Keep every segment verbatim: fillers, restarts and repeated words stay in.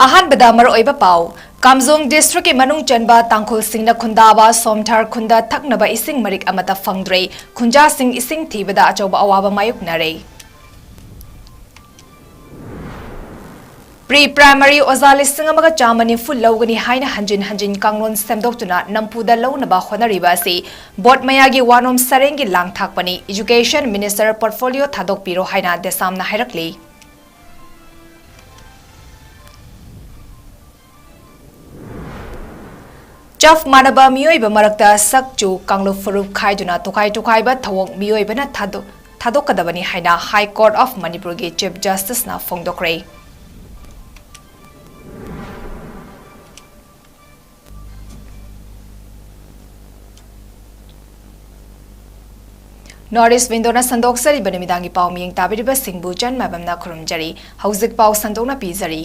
ꯑꯍꯥꯟꯕꯗ ꯃꯔꯨꯑꯣꯏꯕ ꯄꯥꯎ꯫ ꯀꯥꯝꯖꯣꯡ districtꯀꯤ ꯃꯅꯨꯡ ꯆꯟꯕ ꯇꯥꯡꯈꯨꯜꯁꯤꯡꯅ ꯈꯨꯟꯗꯥꯕ ꯁꯣꯝꯊꯥꯔ ꯈꯨꯟꯗ ꯊꯛꯅꯕ ꯏꯁꯤꯡ ꯃꯔꯤꯛ ꯑꯃꯠꯇ ꯐꯪꯗ꯭ꯔꯦ꯫ ꯈꯨꯟꯖꯥꯁꯤꯡ ꯏꯁꯤꯡ ꯊꯤꯕꯗ ꯑꯆꯧꯕ ꯑꯋꯥꯕ ꯃꯥꯌꯣꯛꯅꯔꯦ꯫ Pre primary ꯑꯣꯖꯥ ꯂꯤꯁꯤꯡ ꯑꯃꯒ ꯆꯥꯝꯃ ꯅꯤꯐꯨ ꯂꯧꯒꯅꯤ ꯍꯥꯏꯅ ꯍꯟꯖꯤꯟ ꯍꯟꯖꯤꯟ ꯀꯥꯡꯂꯣꯟ ꯁꯦꯝꯗꯣꯛꯇꯨꯅ ꯅꯝꯐꯨꯗ ꯂꯧꯅꯕ ꯍꯣꯠꯅꯔꯤꯕ ꯑꯁꯤ board ꯃꯌꯥꯒꯤ ꯋꯥꯅꯣꯝ ꯁꯔꯦꯡꯒꯤ ꯂꯥꯡ ꯊꯥꯛꯄꯅꯤ꯫ Education Minister portfolio ꯊꯥꯗꯣꯛꯄꯤꯔꯣ ꯍꯥꯏꯅ ꯗꯦꯁꯥꯝꯅ ꯍꯥꯏꯔꯛꯂꯤ꯫ ꯆꯞ ꯃꯥꯟꯅꯕ ꯃꯤꯑꯣꯏꯕ ꯃꯔꯛꯇ ꯁꯛ ꯆꯨ ꯀꯥꯡꯂꯨꯞ ꯐꯨꯔꯨꯞ ꯈꯥꯏꯗꯨꯅ ꯇꯣꯈꯥꯏ ꯇꯣꯈꯥꯏꯕ ꯊꯧꯑꯣꯡ ꯃꯤꯑꯣꯏꯕꯅ ꯊꯥꯗꯣꯛ-, ꯊꯥꯗꯣꯛꯀꯗꯕꯅꯤ ꯍꯥꯏꯅ High Court of ꯃꯅꯤꯄꯨꯔꯒꯤ Chief Justiceꯅ ꯐꯣꯡꯗꯣꯛꯈ꯭ꯔꯦ꯫ North East Windowꯅ ꯁꯟꯗꯣꯛꯆꯔꯤꯕ ꯅꯨꯃꯤꯗꯥꯡꯒꯤ ꯄꯥꯎ ꯃꯤꯌꯦꯡ ꯇꯥꯕꯤꯔꯤꯕꯁꯤꯡꯕꯨ ꯆꯟ ꯃꯥꯏꯕꯝꯅ ꯈꯨꯔꯨꯝꯖꯔꯤ꯫ ꯍꯧꯖꯤꯛ ꯄꯥꯎ ꯁꯟꯗꯣꯛꯅ ꯄꯤꯖꯔꯤ꯫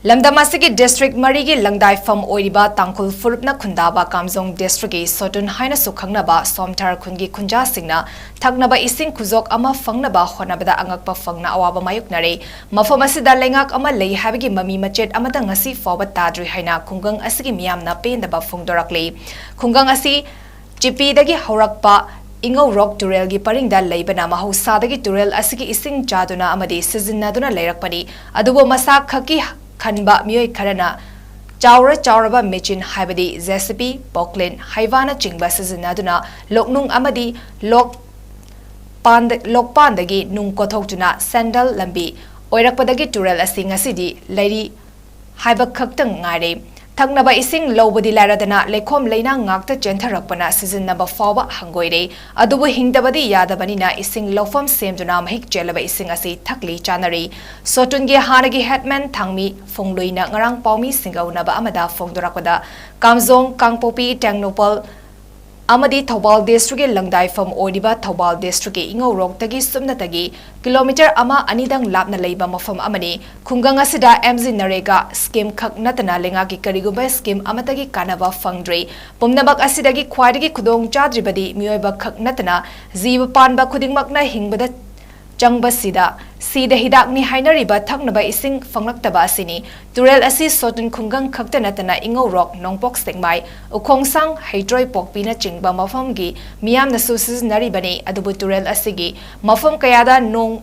ꯂꯝꯗꯝ ꯑꯁꯤꯒꯤ district ꯃꯔꯤꯒꯤ ꯂꯪꯗꯥꯏꯐꯝ ꯑꯣꯏꯔꯤꯕ ꯇꯥꯡꯈꯨꯜ ꯐꯨꯔꯨꯞꯅ ꯈꯨꯟꯗꯥꯕ ꯀꯥꯝꯖꯣꯡ districtꯀꯤ ꯁꯣꯇꯨꯟ ꯍꯥꯏꯅꯁꯨ ꯈꯪꯅꯕ ꯁꯣꯝꯊꯥꯔ ꯈꯨꯟꯒꯤ ꯈꯨꯟꯖꯥꯁꯤꯡꯅ ꯊꯛꯅꯕ ꯏꯁꯤꯡ ꯈꯨꯖꯣꯛ ꯑꯃ ꯐꯪꯅꯕ ꯍꯣꯠꯅꯕꯗ ꯑꯉꯛꯄ ꯐꯪꯅ ꯑꯋꯥꯕ ꯃꯥꯌꯣꯛꯅꯔꯦ꯫ ꯃꯐꯝ ꯑꯁꯤꯗ ꯂꯩꯉꯥꯛ ꯑꯃ ꯂꯩ ꯍꯥꯏꯕꯒꯤ ꯃꯃꯤ ꯃꯆꯦꯠ ꯑꯃꯠꯇ ꯉꯁꯤ ꯐꯥꯎꯕ ꯇꯥꯗ꯭ꯔꯤ ꯍꯥꯏꯅ ꯈꯨꯡꯒꯪ ꯑꯁꯤꯒꯤ ꯃꯤꯌꯥꯝꯅ ꯄꯦꯟꯗꯕ ꯐꯣꯡꯗꯣꯔꯛꯂꯤ꯫ ꯈꯨꯡꯒꯪ ꯑꯁꯤ ꯆꯤꯄꯤꯗꯒꯤ ꯍꯧꯔꯛꯄ ꯏꯉꯧꯔꯣꯛ ꯇꯨꯔꯦꯜꯒꯤ ꯄꯔꯤꯡꯗ ꯂꯩꯕꯅ ꯃꯍꯧꯁꯥꯗꯒꯤ ꯇꯨꯔꯦꯜ ꯑꯁꯤꯒꯤ ꯏꯁꯤꯡ ꯆꯥꯗꯨꯅ ꯑꯃꯗꯤ ꯁꯤꯖꯤꯟꯅꯗꯨꯅ ꯂꯩꯔꯛꯄꯅꯤ꯫ ꯑꯗꯨꯕꯨ ꯃꯁꯥ ꯈꯛꯀꯤ ꯈꯟꯕ ꯃꯤꯑꯣꯏ ꯈꯔꯅ ꯆꯥꯎꯔ ꯆꯥꯎꯔꯕ ꯃꯦꯆꯤꯟ ꯍꯥꯏꯕꯗꯤ JCB, ꯄꯣꯀ꯭ꯂꯦꯟ, ꯍꯩꯕꯥꯅꯆꯤꯡꯕ ꯁꯤꯖꯤꯟꯅꯗꯨꯅ ꯂꯣꯛꯅꯨꯡ ꯑꯃꯗꯤ ꯂꯣꯛ ꯄꯥꯟꯗ-, ꯂꯣꯛꯄꯥꯟꯗꯒꯤ ꯅꯨꯡ ꯀꯣꯊꯣꯛꯇꯨꯅ ꯁꯦꯟꯗꯜ ꯂꯝꯕꯤ ꯑꯣꯏꯔꯛꯄꯗꯒꯤ ꯇꯨꯔꯦꯜ ꯑꯁꯤ ꯉꯁꯤꯗꯤ ꯂꯩꯔꯤ ꯍꯥꯏꯕ ꯈꯛꯇꯪ ꯉꯥꯏꯔꯦ꯫ ꯊꯛꯅꯕ ꯏꯁꯤꯡ ꯂꯧꯕꯗꯤ ꯂꯥꯏꯔꯗꯅ ꯂꯩꯈꯣꯝ ꯂꯩꯅꯥꯡ ꯉꯥꯛꯇ ꯆꯦꯟꯊꯔꯛꯄꯅ ꯁꯤꯖꯤꯟꯅꯕ ꯐꯥꯎꯕ ꯍꯪꯒꯣꯏꯔꯦ꯫ ꯑꯗꯨꯕꯨ ꯍꯤꯡꯗꯕꯗꯤ ꯌꯥꯗꯕꯅꯤꯅ ꯏꯁꯤꯡ ꯂꯧꯐꯝ ꯁꯦꯝꯗꯨꯅ ꯃꯍꯤꯛ ꯆꯦꯜꯂꯕ ꯏꯁꯤꯡ ꯑꯁꯤ ꯊꯛꯂꯤ ꯆꯥꯅꯔꯤ꯫ ꯁꯣꯇꯨꯟꯒꯤ ꯍꯥꯟꯅꯒꯤ headman ꯊꯥꯡꯃꯤ ꯐꯣꯡꯂꯣꯏꯅ ꯉꯔꯥꯡ ꯄꯥꯎꯃꯤꯁꯤꯡꯒ ꯎꯅꯕ ꯑꯃꯗ ꯐꯣꯡꯗꯣꯔꯛꯄꯗ ꯀꯥꯝꯖꯣꯡ, ꯀꯥꯡꯄꯣꯛꯄꯤ, ꯇꯦꯡꯅꯧꯄꯜ, ꯑꯃꯗꯤ ꯊꯧꯕꯥꯜ districtꯀꯤ ꯂꯪꯗꯥꯏꯐꯝ ꯑꯣꯏꯔꯤꯕ ꯊꯧꯕꯥꯜ districtꯀꯤ ꯏꯉꯧꯔꯣꯛꯇꯒꯤ ꯁꯨꯞꯅꯇꯒꯤ kilometre ꯑꯃ ꯑꯅꯤꯗꯪ ꯂꯥꯞꯅ ꯂꯩꯕ ꯃꯐꯝ ꯑꯃꯅꯤ꯫ ꯈꯨꯡꯒꯪ ꯑꯁꯤꯗ MGNREGA scheme ꯈꯛ ꯅꯠꯇꯅ ꯂꯩꯉꯥꯛꯀꯤ ꯀꯔꯤꯒꯨꯝꯕ scheme ꯑꯃꯠꯇꯒꯤ ꯀꯥꯟꯅꯕ ꯐꯪꯗ꯭ꯔꯤ꯫ ꯄꯨꯝꯅꯃꯛ ꯑꯁꯤꯗꯒꯤ ꯈ꯭ꯋꯥꯏꯗꯒꯤ ꯈꯨꯗꯣꯡ ꯆꯥꯗ꯭ꯔꯤꯕꯗꯤ ꯃꯤꯑꯣꯏꯕ ꯈꯛ ꯅꯠꯇꯅ ꯖꯤꯕ ꯄꯥꯟꯕ ꯈꯨꯗꯤꯡꯃꯛꯅ ꯍꯤꯡꯕꯗ ꯆꯪꯕꯁꯤꯗ ꯁꯤꯗ ꯍꯤꯗꯥꯛꯅꯤ ꯍꯥꯏꯅꯔꯤꯕ ꯊꯛꯅꯕ ꯏꯁꯤꯡ ꯐꯪꯂꯛꯇꯕ ꯑꯁꯤꯅꯤ꯫ ꯇꯨꯔꯦꯜ ꯑꯁꯤ ꯁꯣꯇꯨꯟ ꯈꯨꯡꯒꯪ ꯈꯛꯇ ꯅꯠꯇꯅ ꯏꯉꯧꯔꯣꯛ, ꯅꯣꯡꯄꯣꯛ ꯁꯦꯛꯃꯥꯏ, ꯎꯈꯣꯡꯁꯥꯡ, ꯍꯩꯇ꯭ꯔꯣꯏ ꯄꯣꯛꯄꯤꯅꯆꯤꯡꯕ ꯃꯐꯝꯒꯤ ꯃꯤꯌꯥꯝꯅꯁꯨ ꯁꯤꯖꯤꯟꯅꯔꯤꯕꯅꯤ꯫ ꯑꯗꯨꯕꯨ ꯇꯨꯔꯦꯜ ꯑꯁꯤꯒꯤ ꯃꯐꯝ ꯀꯌꯥꯗ ꯅꯣꯡ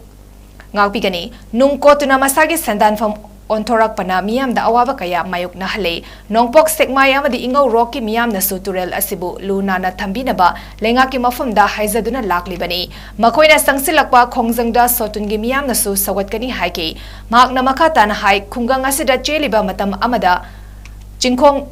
ꯉꯥꯛꯄꯤꯒꯅꯤ꯫ ꯅꯨꯡ ꯀꯣꯠꯇꯨꯅ ꯃꯁꯥꯒꯤ ꯁꯦꯟꯗꯥꯟꯐꯝ ꯑꯣꯟꯊꯣꯔꯛꯄꯅ ꯃꯤꯌꯥꯝꯗ ꯑꯋꯥꯕ ꯀꯌꯥ ꯃꯥꯌꯣꯛꯅꯍꯜꯂꯤ꯫ ꯅꯣꯡꯄꯣꯛ ꯁꯦꯛꯃꯥꯏ ꯑꯃꯗꯤ ꯏꯉꯧꯔꯣꯛꯀꯤ ꯃꯤꯌꯥꯝꯅꯁꯨ ꯇꯨꯔꯦꯜ ꯑꯁꯤꯕꯨ ꯂꯨ ꯅꯥꯟꯅ ꯊꯝꯕꯤꯅꯕ ꯂꯩꯉꯥꯛꯀꯤ ꯃꯐꯝꯗ ꯍꯥꯏꯖꯗꯨꯅ ꯂꯥꯛꯂꯤꯕꯅꯤ꯫ ꯃꯈꯣꯏꯅ ꯆꯪꯁꯤꯜꯂꯛꯄ ꯈꯣꯡꯖꯪꯗ ꯁꯣꯇꯨꯟꯒꯤ ꯃꯤꯌꯥꯝꯅꯁꯨ ꯁꯧꯒꯠꯀꯅꯤ ꯍꯥꯏꯈꯤ꯫ ꯃꯍꯥꯛꯅ ꯃꯈꯥ ꯇꯥꯅ ꯍꯥꯏ, ꯈꯨꯡꯒꯪ ꯑꯁꯤꯗ ꯆꯦꯜꯂꯤꯕ ꯃꯇꯝ ꯑꯃꯗ ꯆꯤꯡꯈꯣꯡ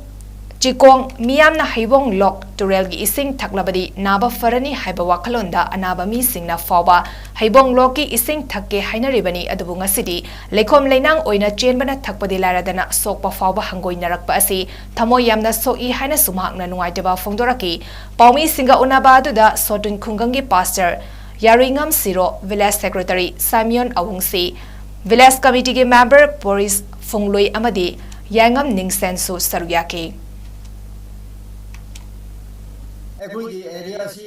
ꯆꯤꯀꯣꯡ ꯃꯤꯌꯥꯝꯅ ꯍꯩꯕꯣꯡ ꯂꯣꯛ ꯇꯨꯔꯦꯜꯒꯤ ꯏꯁꯤꯡ ꯊꯛꯂꯕꯗꯤ ꯅꯥꯕ ꯐꯔꯅꯤ ꯍꯥꯏꯕ ꯋꯥꯈꯜꯂꯣꯟꯗ ꯑꯅꯥꯕ ꯃꯤꯁꯤꯡꯅ ꯐꯥꯎꯕ ꯍꯩꯕꯣꯡ ꯂꯣꯛꯀꯤ ꯏꯁꯤꯡ ꯊꯛꯀꯦ ꯍꯥꯏꯅꯔꯤꯕꯅꯤ꯫ ꯑꯗꯨꯕꯨ ꯉꯁꯤꯗꯤ ꯂꯩꯈꯣꯝ ꯂꯩꯅꯥꯡ ꯑꯣꯏꯅ ꯆꯦꯟꯕꯅ ꯊꯛꯄꯗꯤ ꯂꯥꯏꯔꯗꯅ ꯁꯣꯛꯄ ꯐꯥꯎꯕ ꯍꯪꯒꯣꯏꯅꯔꯛꯄ ꯑꯁꯤ ꯊꯃꯣꯏ ꯌꯥꯝꯅ ꯁꯣꯛꯏ ꯍꯥꯏꯅꯁꯨ ꯃꯍꯥꯛꯅ ꯅꯨꯡꯉꯥꯏꯇꯕ ꯐꯣꯡꯗꯣꯔꯛꯈꯤ꯫ ꯄꯥꯎꯃꯤꯁꯤꯡꯒ ꯎꯅꯕ ꯑꯗꯨꯗ ꯁꯣꯇꯨꯟ ꯈꯨꯡꯒꯪꯒꯤ ꯄꯥꯁꯇꯔ ꯌꯥꯔꯨꯏꯉꯝ ꯁꯤꯔꯣ, ꯚꯤꯂꯦꯖ ꯁꯦꯀ꯭ꯔꯦꯇꯔꯤ ꯁꯥꯏꯃꯤꯌꯣꯟ ꯑꯋꯨꯡꯁꯤ, ꯚꯤꯂꯦꯖ ꯀꯃꯤꯇꯤꯒꯤ ꯃꯦꯝꯕꯔ ꯕꯣꯔꯤꯁ ꯐꯨꯡꯂꯨꯏ ꯑꯃꯗꯤ ꯌꯥꯏꯉꯝ ꯅꯤꯡꯁꯦꯟꯁꯨ ꯁꯔꯨꯛ ꯌꯥꯈꯤ꯫ ꯑꯩꯈꯣꯏꯒꯤ ꯑꯦꯔꯤꯌꯥꯁꯤ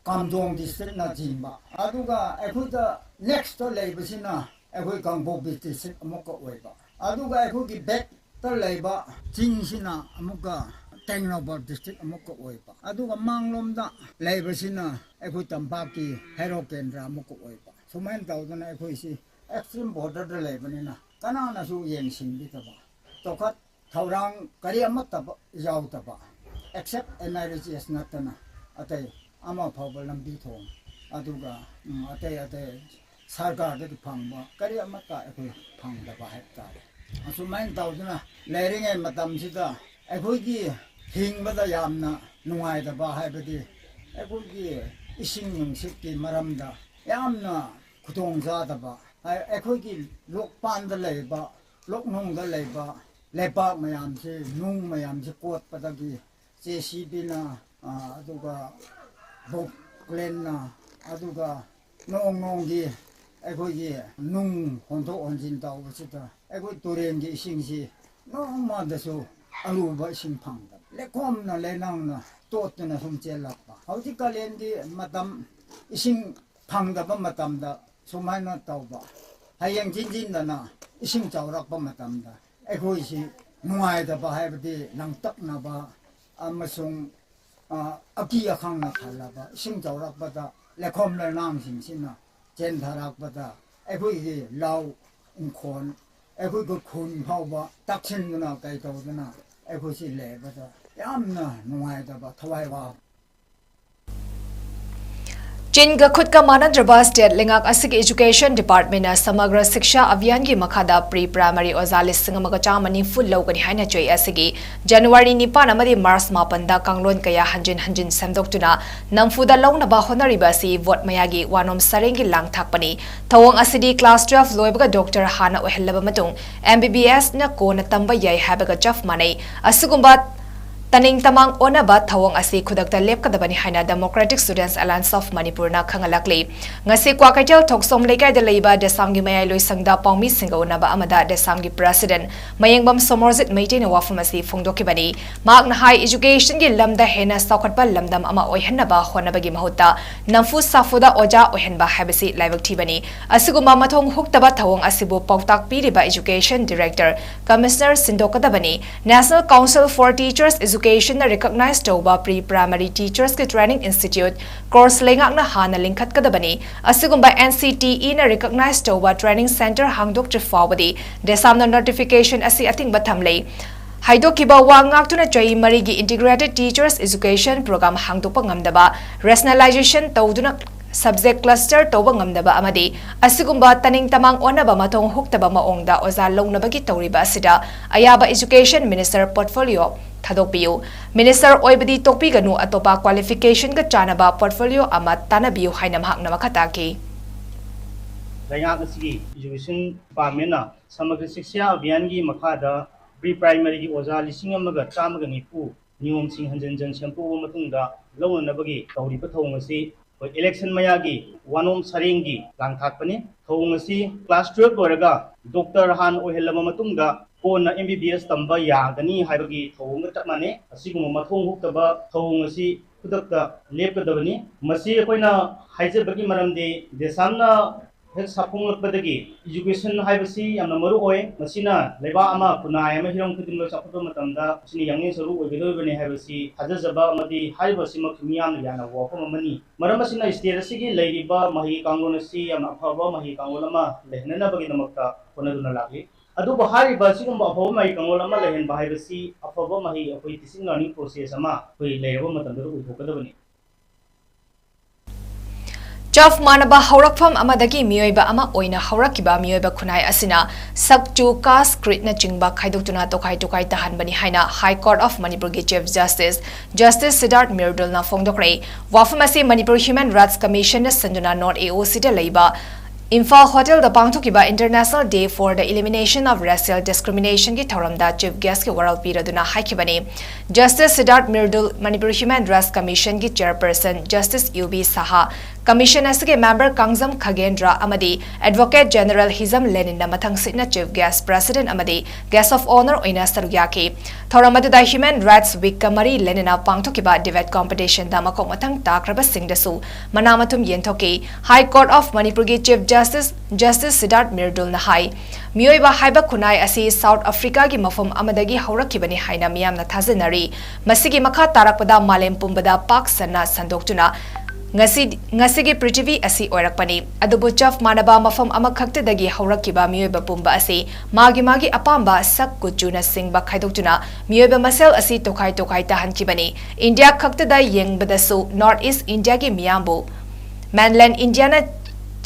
ꯀꯥꯝꯖꯣꯡ ꯗꯤꯁꯇ꯭ꯔꯤꯛꯅ ꯆꯤꯡꯕ, ꯑꯗꯨꯒ ꯑꯩꯈꯣꯏꯗ ꯅꯦꯛꯁꯇ ꯂꯩꯕꯁꯤꯅ ꯑꯩꯈꯣꯏ ꯀꯥꯡꯄꯣꯛꯄꯤ ꯗꯤꯁꯇ꯭ꯔꯤꯛ ꯑꯃꯨꯛꯀ ꯑꯣꯏꯕ, ꯑꯗꯨꯒ ꯑꯩꯈꯣꯏꯒꯤ ꯕꯦꯛꯇ ꯂꯩꯕ ꯆꯤꯡꯁꯤꯅ ꯑꯃꯨꯛꯀ ꯇꯦꯡꯅꯧꯄꯜ ꯗꯤꯁꯇ꯭ꯔꯤꯛ ꯑꯃꯨꯛꯀ ꯑꯣꯏꯕ, ꯑꯗꯨꯒ ꯃꯥꯡꯂꯣꯝꯗ ꯂꯩꯕꯁꯤꯅ ꯑꯩꯈꯣꯏ ꯇꯝꯄꯥꯛꯀꯤ ꯍꯩꯔꯣꯛ ꯀꯦꯟꯗ꯭ꯔ ꯑꯃꯨꯛꯀ ꯑꯣꯏꯕ꯫ ꯁꯨꯃꯥꯏꯅ ꯇꯧꯗꯅ ꯑꯩꯈꯣꯏꯁꯤ ꯑꯦꯛꯁꯇ꯭ꯔꯤꯝ ꯕꯣꯔꯗꯔꯗ ꯂꯩꯕꯅꯤꯅ ꯀꯅꯥꯅꯁꯨ ꯌꯦꯡꯁꯤꯟꯕꯤꯗꯕ, ꯆꯥꯎꯈꯠ ꯊꯧꯔꯥꯡ ꯀꯔꯤ ꯑꯃꯠꯇ ꯌꯥꯎꯗꯕ, ꯑꯦꯛꯁꯦꯞ ꯑꯦꯟ ꯑꯥꯏ ꯑꯦꯆ ꯑꯦꯁ ꯅꯠꯇꯅ ꯑꯇꯩ ꯑꯃ ꯐꯥꯎꯕ ꯂꯝꯕꯤ ꯊꯣꯡ, ꯑꯗꯨꯒ, ꯎꯝ, ꯑꯇꯩ ꯑꯇꯩ ꯁꯔꯀꯥꯔꯗꯒꯤ ꯐꯪꯕ ꯀꯔꯤ ꯑꯃꯠꯇ ꯑꯩꯈꯣꯏ ꯐꯪꯗꯕ ꯍꯥꯏꯕ ꯇꯥꯔꯦ꯫ ꯑꯁꯨꯃꯥꯏꯅ ꯇꯧꯗꯨꯅ ꯂꯩꯔꯤꯉꯩ ꯃꯇꯝꯁꯤꯗ ꯑꯩꯈꯣꯏꯒꯤ ꯍꯤꯡꯕꯗ ꯌꯥꯝꯅ ꯅꯨꯡꯉꯥꯏꯇꯕ ꯍꯥꯏꯕꯗꯤ ꯑꯩꯈꯣꯏꯒꯤ ꯏꯁꯤꯡ ꯅꯨꯡꯁꯤꯠꯀꯤ ꯃꯔꯝꯗ ꯌꯥꯝꯅ ꯈꯨꯗꯣꯡ ꯆꯥꯗꯕ, ꯑꯩꯈꯣꯏꯒꯤ ꯂꯣꯛꯄꯥꯟꯗ ꯂꯩꯕ, ꯂꯣꯛꯅꯨꯡꯗ ꯂꯩꯕ ꯂꯩꯕꯥꯛ ꯃꯌꯥꯝꯁꯤ, ꯅꯨꯡ ꯃꯌꯥꯝꯁꯤ ꯀꯣꯠꯄꯗꯒꯤ ꯖꯦ ꯁꯤ ꯕꯤꯅ, ꯑ, ꯑꯗꯨꯒ ꯕꯣꯛ ꯀ꯭ꯂꯦꯟꯅ, ꯑꯗꯨꯒ ꯅꯣꯡ ꯅꯣꯡꯒꯤ ꯑꯩꯈꯣꯏꯒꯤ ꯅꯨꯡ ꯍꯣꯟꯗꯣꯛ ꯍꯣꯟꯖꯤꯟ ꯇꯧꯕꯁꯤꯗ ꯑꯩꯈꯣꯏ ꯇꯨꯔꯦꯟꯒꯤ ꯏꯁꯤꯡꯁꯤ ꯅꯣꯡꯃꯗꯁꯨ ꯑꯔꯨꯕ ꯏꯁꯤꯡ ꯐꯪꯗꯕ, ꯂꯩꯈꯣꯝꯅ ꯂꯩꯅꯥꯡꯅ ꯇꯣꯠꯇꯨꯅ ꯁꯨꯝ ꯆꯦꯜꯂꯛꯄ꯫ ꯍꯧꯖꯤꯛ ꯀꯥꯂꯦꯟꯒꯤ ꯃꯇꯝ, ꯏꯁꯤꯡ ꯐꯪꯗꯕ ꯃꯇꯝꯗ ꯁꯨꯃꯥꯏꯅ ꯇꯧꯕ, ꯍꯌꯦꯡ ꯆꯤꯟꯖꯤꯟꯗꯅ ꯏꯁꯤꯡ ꯆꯥꯎꯔꯛꯄ ꯃꯇꯝꯗ ꯑꯩꯈꯣꯏꯁꯤ ꯅꯨꯡꯉꯥꯏꯇꯕ ꯍꯥꯏꯕꯗꯤ ꯂꯥꯡꯇꯛꯅꯕ ꯑꯃꯁꯨꯡ ꯑꯀꯤ ꯑꯈꯪꯅ ꯈꯜꯂꯕ ꯏꯁꯤꯡ ꯆꯥꯎꯔꯛꯄꯗ ꯂꯩꯈꯣꯝ ꯂꯩꯅꯥꯡꯁꯤꯡꯁꯤꯅ ꯆꯦꯟꯊꯔꯛꯄꯗ ꯑꯩꯈꯣꯏꯒꯤ ꯂꯧ ꯏꯪꯈꯣꯜ, ꯑꯩꯈꯣꯏꯒꯤ ꯈꯨꯟ ꯐꯥꯎꯕ ꯇꯛꯁꯤꯟꯗꯨꯅ ꯀꯩ ꯇꯧꯗꯨꯅ ꯑꯩꯈꯣꯏꯁꯤ ꯂꯩꯕꯗ ꯌꯥꯝꯅ ꯅꯨꯡꯉꯥꯏꯇꯕ, ꯊꯋꯥꯏ ꯋꯥꯕ꯫ ꯆꯤꯟꯒ ꯈꯨꯠꯀ ꯃꯥꯟꯅꯗ꯭ꯔꯕ ꯁ꯭ꯇꯦꯠ ꯂꯩꯉꯥꯛ ꯑꯁꯤꯒꯤ ꯏꯖꯨꯀꯦꯁꯟ ꯗꯤꯄꯥꯔꯠꯃꯦꯟꯅ ꯁꯃꯒ꯭ꯔ ꯁꯤꯛꯁꯥ ꯑꯚꯤꯌꯥꯟꯒꯤ ꯃꯈꯥꯗ ꯄ꯭ꯔꯤ ꯄ꯭ꯔꯥꯏꯃꯔꯤ ꯑꯣꯖꯥ ꯂꯤꯁꯤꯡ ꯑꯃꯒ ꯆꯥꯝꯃ ꯅꯤꯐꯨ ꯂꯧꯒꯅꯤ ꯍꯥꯏꯅ ꯆꯩ ꯑꯁꯤꯒꯤ ꯖꯅꯋꯥꯔꯤ ꯅꯤꯄꯥꯟ ꯑꯃꯗꯤ ꯃꯥꯔꯆ ꯃꯥꯄꯟꯗ ꯀꯥꯡꯂꯣꯟ ꯀꯌꯥ ꯍꯟꯖꯤꯟ ꯍꯟꯖꯤꯟ ꯁꯦꯝꯗꯣꯛꯇꯨꯅ ꯅꯝꯐꯨꯗ ꯂꯧꯅꯕ ꯍꯣꯠꯅꯔꯤꯕ ꯑꯁꯤ ꯚꯣꯠ ꯃꯌꯥꯒꯤ ꯋꯥꯅꯣꯝ ꯁꯔꯦꯡꯒꯤ ꯂꯥꯡ ꯊꯥꯛꯄꯅꯤ꯫ ꯊꯧꯑꯣꯡ ꯑꯁꯤꯗꯤ ꯀ꯭ꯂꯥꯁ ꯇꯨꯋꯦꯜꯐ ꯂꯣꯏꯕꯒ ꯗꯣꯛꯇꯔ ꯍꯥꯟꯅ ꯑꯣꯏꯍꯜꯂꯕ ꯃꯇꯨꯡ ꯑꯦꯝ ꯕꯤ ꯕꯤ ꯑꯦꯁꯅ ꯀꯣꯟꯅ ꯇꯝꯕ ꯌꯥꯏ ꯍꯥꯏꯕꯒ ꯆꯞ ꯃꯥꯟꯅꯩ꯫ ꯑꯁꯤꯒꯨꯝꯕ ꯇꯅꯤꯡ ꯇꯃꯥꯡ ꯑꯣꯟꯅꯕ ꯊꯧꯑꯣꯡ ꯑꯁꯤ ꯈꯨꯗꯛꯇ ꯂꯦꯞꯀꯗꯕꯅꯤ ꯍꯥꯏꯅ Democratic Students Alliance of Manipurꯅ ꯈꯪꯍꯜꯂꯛꯂꯤ꯫ ꯉꯁꯤ ꯀ꯭ꯋꯥꯀꯩꯊꯦꯜ ꯊꯣꯛꯁꯣꯝ ꯂꯩꯀꯥꯏꯗ ꯂꯩꯕ ꯗꯦꯁꯥꯝꯒꯤ ꯃꯌꯥꯏ ꯂꯣꯏꯁꯪꯗ ꯄꯥꯎꯃꯤꯁꯤꯡꯒ ꯎꯅꯕ ꯑꯃꯗ ꯗꯦꯁꯥꯝꯒꯤ president ꯃꯌꯦꯡꯕꯝ ꯁꯣꯃꯣꯔꯖꯤꯠ ꯃꯩꯇꯩꯅ ꯋꯥꯐꯝ ꯑꯁꯤ ꯐꯣꯡꯗꯣꯛꯈꯤꯕꯅꯤ꯫ ꯃꯍꯥꯛꯅ ꯍꯥꯏ, educationꯒꯤ ꯂꯝꯗ ꯍꯦꯟꯅ ꯆꯥꯎꯈꯠꯄ ꯂꯝꯗꯝ ꯑꯃ ꯑꯣꯏꯍꯟꯅꯕ ꯍꯣꯠꯅꯕꯒꯤ ꯃꯍꯨꯠꯇ ꯅꯝꯐꯨ ꯁꯥꯐꯨꯗ ꯑꯣꯖꯥ ꯑꯣꯏꯍꯟꯕ ꯍꯥꯏꯕꯁꯤ ꯂꯥꯏꯕꯛ ꯊꯤꯕꯅꯤ꯫ ꯑꯁꯤꯒꯨꯝꯕ ꯃꯊꯣꯡ ꯍꯨꯛꯇꯕ ꯊꯧꯑꯣꯡ ꯑꯁꯤꯕꯨ ꯄꯥꯎꯇꯥꯛ ꯄꯤꯔꯤꯕ education director commissioner ꯁꯤꯟꯗꯣꯛꯀꯗꯕꯅꯤ꯫ National Council for Teachers Educationꯅ recognize ꯇꯧꯕ pre primary teachersꯀꯤ training institute course ꯂꯩꯉꯥꯛꯅ ꯍꯥꯟꯅ ꯂꯤꯡꯈꯠꯀꯗꯕꯅꯤ꯫ ꯑꯁꯤꯒꯨꯝꯕ N C T Eꯅ recognize ꯇꯧꯕ training centre ꯍꯥꯡꯗꯣꯛꯇ꯭ꯔꯤ ꯐꯥꯎꯕꯗꯤ ꯗꯦꯁꯥꯝꯅ notification ꯑꯁꯤ ꯑꯊꯤꯡꯕ ꯊꯝꯂꯤ꯫ ꯍꯥꯏꯗꯣꯛꯈꯤꯕ ꯋꯥ ꯉꯥꯛꯇꯨꯅ ꯆꯍꯤ ꯃꯔꯤꯒꯤ Integrated Teachers Education Program ꯍꯥꯡꯗꯣꯛꯄ ꯉꯝꯗꯕ, rationalization ꯇꯧꯗꯨꯅ subject cluster ꯇꯧꯕ ꯉꯝꯗꯕ ꯑꯃꯗꯤ ꯑꯁꯤꯒꯨꯝꯕ ꯇꯅꯤꯡ ꯇꯃꯥꯡ ꯑꯣꯟꯅꯕ ꯃꯊꯣꯡ ꯍꯨꯛꯇꯕ ꯃꯑꯣꯡꯗ ꯑꯣꯖꯥ ꯂꯧꯅꯕꯒꯤ ꯇꯧꯔꯤꯕ ꯑꯁꯤꯗ ꯑꯌꯥꯕ education minister portfolio ꯊꯥꯗꯣꯛꯄꯤꯌꯨ꯫ Minister ꯑꯣꯏꯕꯗꯤ ꯇꯣꯛꯄꯤꯒꯅꯨ, ꯑꯇꯣꯞꯄ qualificationꯒ ꯆꯥꯟꯅꯕ portfolio ꯑꯃ ꯇꯥꯟꯅꯕꯤꯌꯨ ꯍꯥꯏꯅ ꯃꯍꯥꯛꯅ ꯃꯈꯥ ꯇꯥꯈꯤ꯫ ꯂꯩꯉꯥꯛ ꯑꯁꯤꯒꯤ education departmentꯅ ꯁꯃꯒ꯭ꯔ ꯁꯤꯛꯁ꯭ꯌꯥ ꯑꯚꯤꯌꯥꯟꯒꯤ ꯃꯈꯥꯗ pre primaryꯒꯤ ꯑꯣꯖꯥ ꯂꯤꯁꯤꯡ ꯑꯃꯒ ꯆꯥꯝꯃꯒ ꯅꯤꯐꯨ ꯅꯤꯌꯣꯝꯁꯤꯡ ꯍꯟꯖꯤꯟ ꯍꯟꯖꯤꯟ ꯁꯦꯝꯗꯣꯛꯑꯕ ꯃꯇꯨꯡꯗ ꯂꯧꯅꯅꯕꯒꯤ ꯇꯧꯔꯤꯕ ꯊꯧꯑꯣꯡ ꯑꯁꯤ ꯑꯩꯈꯣꯏ election ꯃꯌꯥꯒꯤ ꯋꯥꯅꯣꯝ ꯁꯔꯦꯡꯒꯤ ꯂꯥꯡꯊꯥꯛꯄꯅꯤ꯫ ꯊꯧꯑꯣꯡ ꯑꯁꯤ class twelve ꯂꯣꯏꯔꯒ doctor ꯍꯥꯟꯅ ꯑꯣꯏꯍꯜꯂꯕ ꯃꯇꯨꯡꯗ ꯀꯣꯟꯅ M B B S ꯇꯝꯕ ꯌꯥꯒꯅꯤ ꯍꯥꯏꯕꯒꯤ ꯊꯧꯑꯣꯡꯒ ꯆꯞ ꯃꯥꯟꯅꯩ꯫ ꯑꯁꯤꯒꯨꯝꯕ ꯃꯊꯣꯡ ꯍꯨꯛꯇꯕ ꯊꯧꯑꯣꯡ ꯑꯁꯤ ꯈꯨꯗꯛꯇ ꯂꯦꯞꯀꯗꯕꯅꯤ꯫ ꯃꯁꯤ ꯑꯩꯈꯣꯏꯅ ꯍꯥꯏꯖꯕꯒꯤ ꯃꯔꯝꯗꯤ ꯗꯦꯁꯥꯝꯅ ꯍꯦꯛ ꯁꯥꯐꯣꯡꯂꯛꯄꯗꯒꯤ education ꯍꯥꯏꯕꯁꯤ ꯌꯥꯝꯅ ꯃꯔꯨ ꯑꯣꯏ꯫ ꯃꯁꯤꯅ ꯂꯩꯕꯥꯛ ꯑꯃ, ꯈꯨꯟꯅꯥꯏ ꯑꯃ ꯍꯤꯔꯝ ꯈꯨꯗꯤꯡꯃꯛ ꯆꯥꯎꯈꯠꯄ ꯃꯇꯝꯗ ꯃꯁꯤꯅ ꯌꯥꯡꯂꯦꯟ ꯁꯔꯨ ꯑꯣꯏꯒꯗꯧꯔꯤꯕꯅꯤ ꯍꯥꯏꯕꯁꯤ ꯊꯥꯖꯖꯕ ꯑꯃꯗꯤ ꯍꯥꯏꯔꯤꯕ ꯑꯁꯤꯃꯛ ꯃꯤꯌꯥꯝꯅ ꯌꯥꯅꯕ ꯋꯥꯐꯝ ꯑꯃꯅꯤ꯫ ꯃꯔꯝ ꯑꯁꯤꯅ state ꯑꯁꯤꯒꯤ ꯂꯩꯔꯤꯕ ꯃꯍꯩ ꯀꯥꯡꯂꯣꯟ ꯑꯁꯤ ꯌꯥꯝꯅ ꯑꯐꯕ ꯃꯍꯩ ꯀꯥꯡꯂꯣꯟ ꯑꯃ ꯂꯩꯍꯟꯅꯅꯕꯒꯤꯗꯃꯛꯇ ꯍꯣꯠꯅꯗꯨꯅ ꯂꯥꯛꯂꯤ꯫ ꯑꯗꯨꯕꯨ ꯍꯥꯏꯔꯤꯕ ꯑꯁꯤꯒꯨꯝꯕ ꯑꯐꯕ ꯃꯍꯩ ꯀꯥꯡꯂꯣꯟ ꯑꯃ ꯂꯩꯍꯟꯕ ꯍꯥꯏꯕꯁꯤ ꯑꯐꯕ ꯃꯍꯩ, ꯑꯩꯈꯣꯏ teaching learning process ꯑꯃ ꯑꯩꯈꯣꯏ ꯂꯩꯔꯕ ꯃꯇꯝꯗ ꯑꯣꯏꯊꯣꯛꯀꯗꯕꯅꯤ꯫ ꯆꯞ ꯃꯥꯟꯅꯕ ꯍꯧꯔꯛꯐꯝ ꯑꯃꯗꯒꯤ ꯃꯤꯑꯣꯏꯕ ꯑꯃ ꯑꯣꯏꯅ ꯍꯧꯔꯛꯈꯤꯕ ꯃꯤꯑꯣꯏꯕ ꯈꯨꯟꯅꯥꯏ ꯑꯁꯤꯅ ꯁꯛꯆꯨ, caste, creedꯅꯆꯤꯡꯕ ꯈꯥꯏꯗꯣꯛꯇꯨꯅ ꯇꯣꯈꯥꯏ ꯇꯣꯈꯥꯏ ꯇꯥꯍꯟꯕꯅꯤ ꯍꯥꯏꯅ High Court of ꯃꯅꯤꯄꯨꯔꯒꯤ Chief Justice, Justice ꯁꯤꯗꯥꯔꯊ ꯃꯤꯔꯗꯨꯜꯅ ꯐꯣꯡꯗꯣꯛꯈ꯭ꯔꯦ꯫ ꯋꯥꯐꯝ ꯑꯁꯤ ꯃꯅꯤꯄꯨꯔ Human Rights Commissionꯅ ꯁꯟꯗꯨꯅ North AOCꯗ ꯂꯩꯕ ꯏꯝꯐꯥꯜ ꯍꯣꯇꯦꯜꯗ ꯄꯥꯡꯊꯣꯛꯈꯤꯕ International Day for the Elimination of Racial Discriminationꯒꯤ ꯊꯧꯔꯝꯗ Chief Guestꯀꯤ ꯋꯥꯔꯣꯜ ꯄꯤꯔꯗꯨꯅ ꯍꯥꯏꯈꯤꯕꯅꯤ꯫ Justice Siddharth Mridul, Manipur Human Rights Commissionꯒꯤ Chairperson Justice U B Saha, Commission ꯑꯁꯤꯒꯤ member ꯀꯥꯡꯖꯝ ꯈꯒꯦꯟꯗ꯭ꯔ ꯑꯃꯗꯤ Advocate General ꯍꯤꯖꯝ ꯂꯦꯅꯤꯟꯅ ꯃꯊꯪꯁꯤꯠꯅ Chief Guest, President ꯑꯃꯗꯤ Guest of Honour ꯑꯣꯏꯅ ꯁꯔꯨꯛ ꯌꯥꯈꯤ꯫ ꯊꯧꯔꯝ ꯑꯗꯨꯗ Human Rights Weekꯀ ꯃꯔꯤ ꯂꯩꯅꯅ ꯄꯥꯡꯊꯣꯛꯈꯤꯕ debate competitionꯗ ꯃꯀꯣꯛ ꯃꯊꯪ ꯇꯥꯈ꯭ꯔꯕꯁꯤꯡꯗꯁꯨ ꯃꯅꯥ ꯃꯊꯨꯝ ꯌꯦꯟꯊꯣꯛꯈꯤ꯫ High Court of ꯃꯅꯤꯄꯨꯔꯒꯤ Chief Justice, Justice ꯁꯤꯗꯥꯔꯊ ꯃꯤꯔꯗꯨꯜꯅ ꯍꯥꯏ, ꯃꯤꯑꯣꯏꯕ ꯍꯥꯏꯕ ꯈꯨꯟꯅꯥꯏ ꯑꯁꯤ South Africaꯒꯤ ꯃꯐꯝ ꯑꯃꯗꯒꯤ ꯍꯧꯔꯛꯈꯤꯕꯅꯤ ꯍꯥꯏꯅ ꯃꯤꯌꯥꯝꯅ ꯊꯥꯖꯅꯔꯤ꯫ ꯃꯁꯤꯒꯤ ꯃꯈꯥ ꯇꯥꯔꯛꯄꯗ ꯃꯥꯂꯦꯝ ꯄꯨꯝꯕꯗ ꯄꯥꯛ ꯁꯟꯅ ꯁꯟꯗꯣꯛꯇꯨꯅ ꯉꯁꯤ, ꯉꯁꯤꯒꯤ ꯄ꯭ꯔꯤꯊꯤꯕꯤ ꯑꯁꯤ ꯑꯣꯏꯔꯛꯄꯅꯤ꯫ ꯑꯗꯨꯕꯨ ꯆꯞ ꯃꯥꯟꯅꯕ ꯃꯐꯝ ꯑꯃꯈꯛꯇꯗꯒꯤ ꯍꯧꯔꯛꯈꯤꯕ ꯃꯤꯑꯣꯏꯕ ꯄꯨꯝꯕ ꯑꯁꯤ ꯃꯥꯒꯤ ꯃꯥꯒꯤ ꯑꯄꯥꯝꯕ ꯁꯛ ꯀꯨꯆꯨꯅꯆꯤꯡꯕ ꯈꯥꯏꯗꯣꯛꯇꯨꯅ ꯃꯤꯑꯣꯏꯕ ꯃꯁꯦꯜ ꯑꯁꯤ ꯇꯣꯈꯥꯏ ꯇꯣꯈꯥꯏ ꯇꯥꯍꯟꯈꯤꯕꯅꯤ꯫ ꯏꯟꯗꯤꯌꯥ ꯈꯛꯇꯗ ꯌꯦꯡꯕꯗꯁꯨ North East Indiaꯒꯤ ꯃꯤꯌꯥꯝꯕꯨ Mainland Indiaꯅ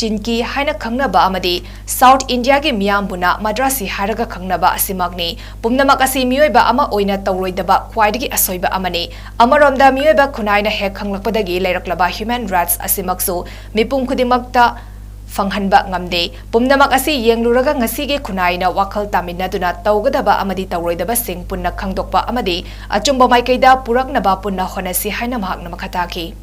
ꯆꯤꯟꯀꯤ ꯍꯥꯏꯅ ꯈꯪꯅꯕ ꯑꯃꯗꯤ South Indiaꯒꯤ ꯃꯤꯌꯥꯝꯕꯨꯅ ꯃꯗ꯭ꯔꯥꯁꯤ ꯍꯥꯏꯔꯒ ꯈꯪꯅꯕ ꯑꯁꯤꯃꯛꯅꯤ꯫ ꯄꯨꯝꯅꯃꯛ ꯑꯁꯤ ꯃꯤꯑꯣꯏꯕ ꯑꯃ ꯑꯣꯏꯅ ꯇꯧꯔꯣꯏꯗꯕ ꯈ꯭ꯋꯥꯏꯗꯒꯤ ꯑꯁꯣꯏꯕ ꯑꯃꯅꯤ꯫ ꯑꯃꯔꯣꯝꯗ ꯃꯤꯑꯣꯏꯕ ꯈꯨꯟꯅꯥꯏꯅ ꯍꯦꯛ ꯈꯪꯂꯛꯄꯗꯒꯤ ꯂꯩꯔꯛꯂꯕ human rights ꯑꯁꯤꯃꯛꯁꯨ ꯃꯤꯄꯨꯝ ꯈꯨꯗꯤꯡꯃꯛꯇ ꯐꯪꯍꯟꯕ ꯉꯝꯗꯦ꯫ ꯄꯨꯝꯅꯃꯛ ꯑꯁꯤ ꯌꯦꯡꯂꯨꯔꯒ ꯉꯁꯤꯒꯤ ꯈꯨꯟꯅꯥꯏꯅ ꯋꯥꯈꯜ ꯇꯥꯃꯤꯟꯅꯗꯨꯅ ꯇꯧꯒꯗꯕ ꯑꯃꯗꯤ ꯇꯧꯔꯣꯏꯗꯕꯁꯤꯡ ꯄꯨꯟꯅ ꯈꯪꯗꯣꯛꯄ ꯑꯃꯗꯤ ꯑꯆꯨꯝꯕ ꯃꯥꯏꯀꯩꯗ ꯄꯨꯔꯛꯅꯕ ꯄꯨꯟꯅ ꯍꯣꯠꯅꯁꯤ ꯍꯥꯏꯅ ꯃꯍꯥꯛꯅ ꯃꯈꯥ ꯇꯥꯈꯤ꯫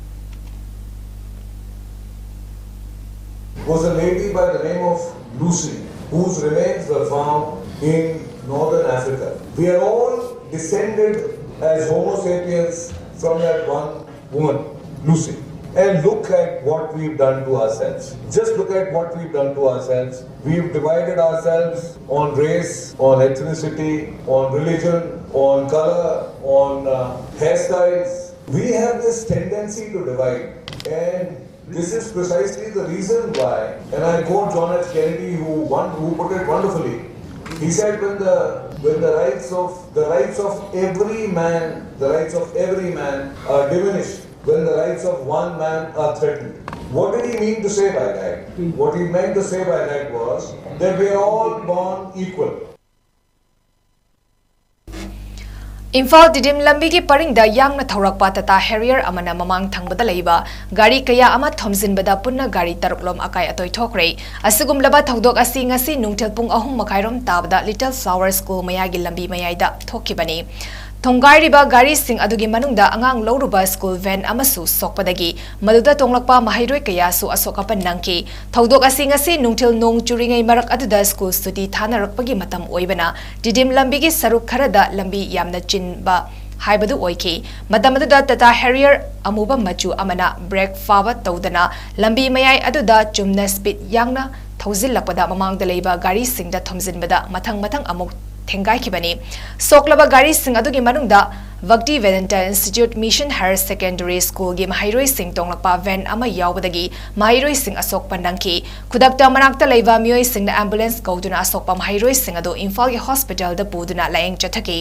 It was a lady by the name of Lucy, whose remains were found in northern Africa. We are all descended as Homo sapiens from that one woman, Lucy. And look at what we've done to ourselves. Just look at what we've done to ourselves. We've divided ourselves on race, on ethnicity, on religion, on color, on uh, hairstyles. We have this tendency to divide. And this is precisely the reason why, and I quote John F. Kennedy, who, one, who put it wonderfully. He said, when the, when the rights of the rights of every man, the rights of every man are diminished, when the rights of one man are threatened. What did he mean to say by that? What he meant to say by that was that we are all born equal. Imphal Tiddim ꯂꯝꯕꯤꯒꯤ ꯄꯔꯤꯡꯗ ꯌꯥꯡꯅ ꯊꯧꯔꯛꯄ ꯇꯥꯇꯥ ꯍꯦꯔꯤꯌꯔ ꯑꯃꯅ ꯃꯃꯥꯡ ꯊꯪꯕꯗ ꯂꯩꯕ ꯒꯥꯔꯤ ꯀꯌꯥ ꯑꯃ ꯊꯣꯝꯖꯤꯟꯕꯗ ꯄꯨꯟꯅ ꯒꯥꯔꯤ ꯇꯔꯨꯛꯂꯣꯝ ꯑꯀꯥꯏ ꯑꯇꯣꯏ ꯊꯣꯛꯈ꯭ꯔꯦ꯫ ꯑꯁꯤꯒꯨꯝꯂꯕ ꯊꯧꯗꯣꯛ ꯑꯁꯤ ꯉꯁꯤ ꯅꯨꯡꯊꯤꯜ ꯄꯨꯡ ꯑꯍꯨꯝ ꯃꯈꯥꯏꯔꯣꯝ ꯇꯥꯕꯗ ꯂꯤꯇꯜ ꯐ꯭ꯂꯥꯋꯔ ꯁ꯭ꯀꯨꯜ ꯃꯌꯥꯒꯤ ꯂꯝꯕꯤ ꯃꯌꯥꯏꯗ ꯊꯣꯛꯈꯤꯕꯅꯤ꯫ ꯊꯣꯡꯒꯥꯏꯔꯤꯕ ꯒꯥꯔꯤꯁꯤꯡ ꯑꯗꯨꯒꯤ ꯃꯅꯨꯡꯗ ꯑꯉꯥꯡ ꯂꯧꯔꯨꯕ ꯁ꯭ꯀꯨꯜ ꯚꯦꯟ ꯑꯃꯁꯨ ꯁꯣꯛꯄꯗꯒꯤ ꯃꯗꯨꯗ ꯇꯣꯡꯂꯛꯄ ꯃꯍꯩꯔꯣꯏ ꯀꯌꯥꯁꯨ ꯑꯁꯣꯛ ꯑꯄꯟ ꯅꯪꯈꯤ꯫ ꯊꯧꯗꯣꯛ ꯑꯁꯤ ꯉꯁꯤ ꯅꯨꯡꯊꯤꯜ ꯅꯣꯡ ꯆꯨꯔꯤꯉꯩ ꯃꯔꯛ ꯑꯗꯨꯗ ꯁ꯭ꯀꯨꯜ ꯁꯨꯇꯤ ꯊꯥꯅꯔꯛꯄꯒꯤ ꯃꯇꯝ ꯑꯣꯏꯕꯅ ꯇꯤꯗꯤꯝ ꯂꯝꯕꯤꯒꯤ ꯁꯔꯨꯛ ꯈꯔꯗ ꯂꯝꯕꯤ ꯌꯥꯝꯅ ꯆꯤꯟꯕ ꯍꯥꯏꯕꯗꯨ ꯑꯣꯏꯈꯤ꯫ ꯃꯇꯝ ꯑꯗꯨꯗ ꯇꯥꯇꯥ ꯍꯦꯔꯤꯌꯔ ꯑꯃꯨꯕ ꯃꯆꯨ ꯑꯃꯅ ꯕ꯭ꯔꯦꯛ ꯐꯥꯕ ꯇꯧꯗꯅ ꯂꯝꯕꯤ ꯃꯌꯥꯏ ꯑꯗꯨꯗ ꯆꯨꯝꯅ ꯁ꯭ꯄꯤꯗ ꯌꯥꯡꯅ ꯊꯧꯖꯤꯜꯂꯛꯄꯗ ꯃꯃꯥꯡꯗ ꯂꯩꯕ ꯒꯥꯔꯤꯁꯤꯡꯗ ꯊꯣꯝꯖꯤꯟꯕꯗ ꯃꯊꯪ ꯃꯊꯪ ꯑꯃꯨꯛ ꯊꯦꯡꯒꯥꯏꯈꯤꯕꯅꯤ꯫ ꯁꯣꯛꯂꯕ ꯒꯥꯔꯤꯁꯤꯡ ꯑꯗꯨꯒꯤ ꯃꯅꯨꯡꯗ ꯚꯛꯇꯤ ꯚꯦꯗꯟꯇ ꯏꯟꯁꯇꯤꯇ꯭ꯌꯨꯠ ꯃꯤꯁꯟ ꯍꯥꯌꯔ ꯁꯦꯀꯦꯟꯗꯔꯤ ꯁ꯭ꯀꯨꯜꯒꯤ ꯃꯍꯩꯔꯣꯏꯁꯤꯡ ꯇꯣꯡꯂꯛꯄ ꯚꯦꯟ ꯑꯃ ꯌꯥꯎꯕꯗꯒꯤ ꯃꯍꯩꯔꯣꯏꯁꯤꯡ ꯑꯁꯣꯛꯄ ꯅꯪꯈꯤ꯫ ꯈꯨꯗꯛꯇ ꯃꯅꯥꯛꯇ ꯂꯩꯕ ꯃꯤꯑꯣꯏꯁꯤꯡꯅ ꯑꯦꯝꯕꯨꯂꯦꯟꯁ ꯀꯧꯗꯨꯅ ꯑꯁꯣꯛꯄ ꯃꯍꯩꯔꯣꯏꯁꯤꯡ ꯑꯗꯨ ꯏꯝꯐꯥꯜꯒꯤ ꯍꯣꯁꯄꯤꯇꯥꯜꯗ ꯄꯨꯗꯨꯅ ꯂꯥꯌꯦꯡ ꯆꯠꯊꯈꯤ꯫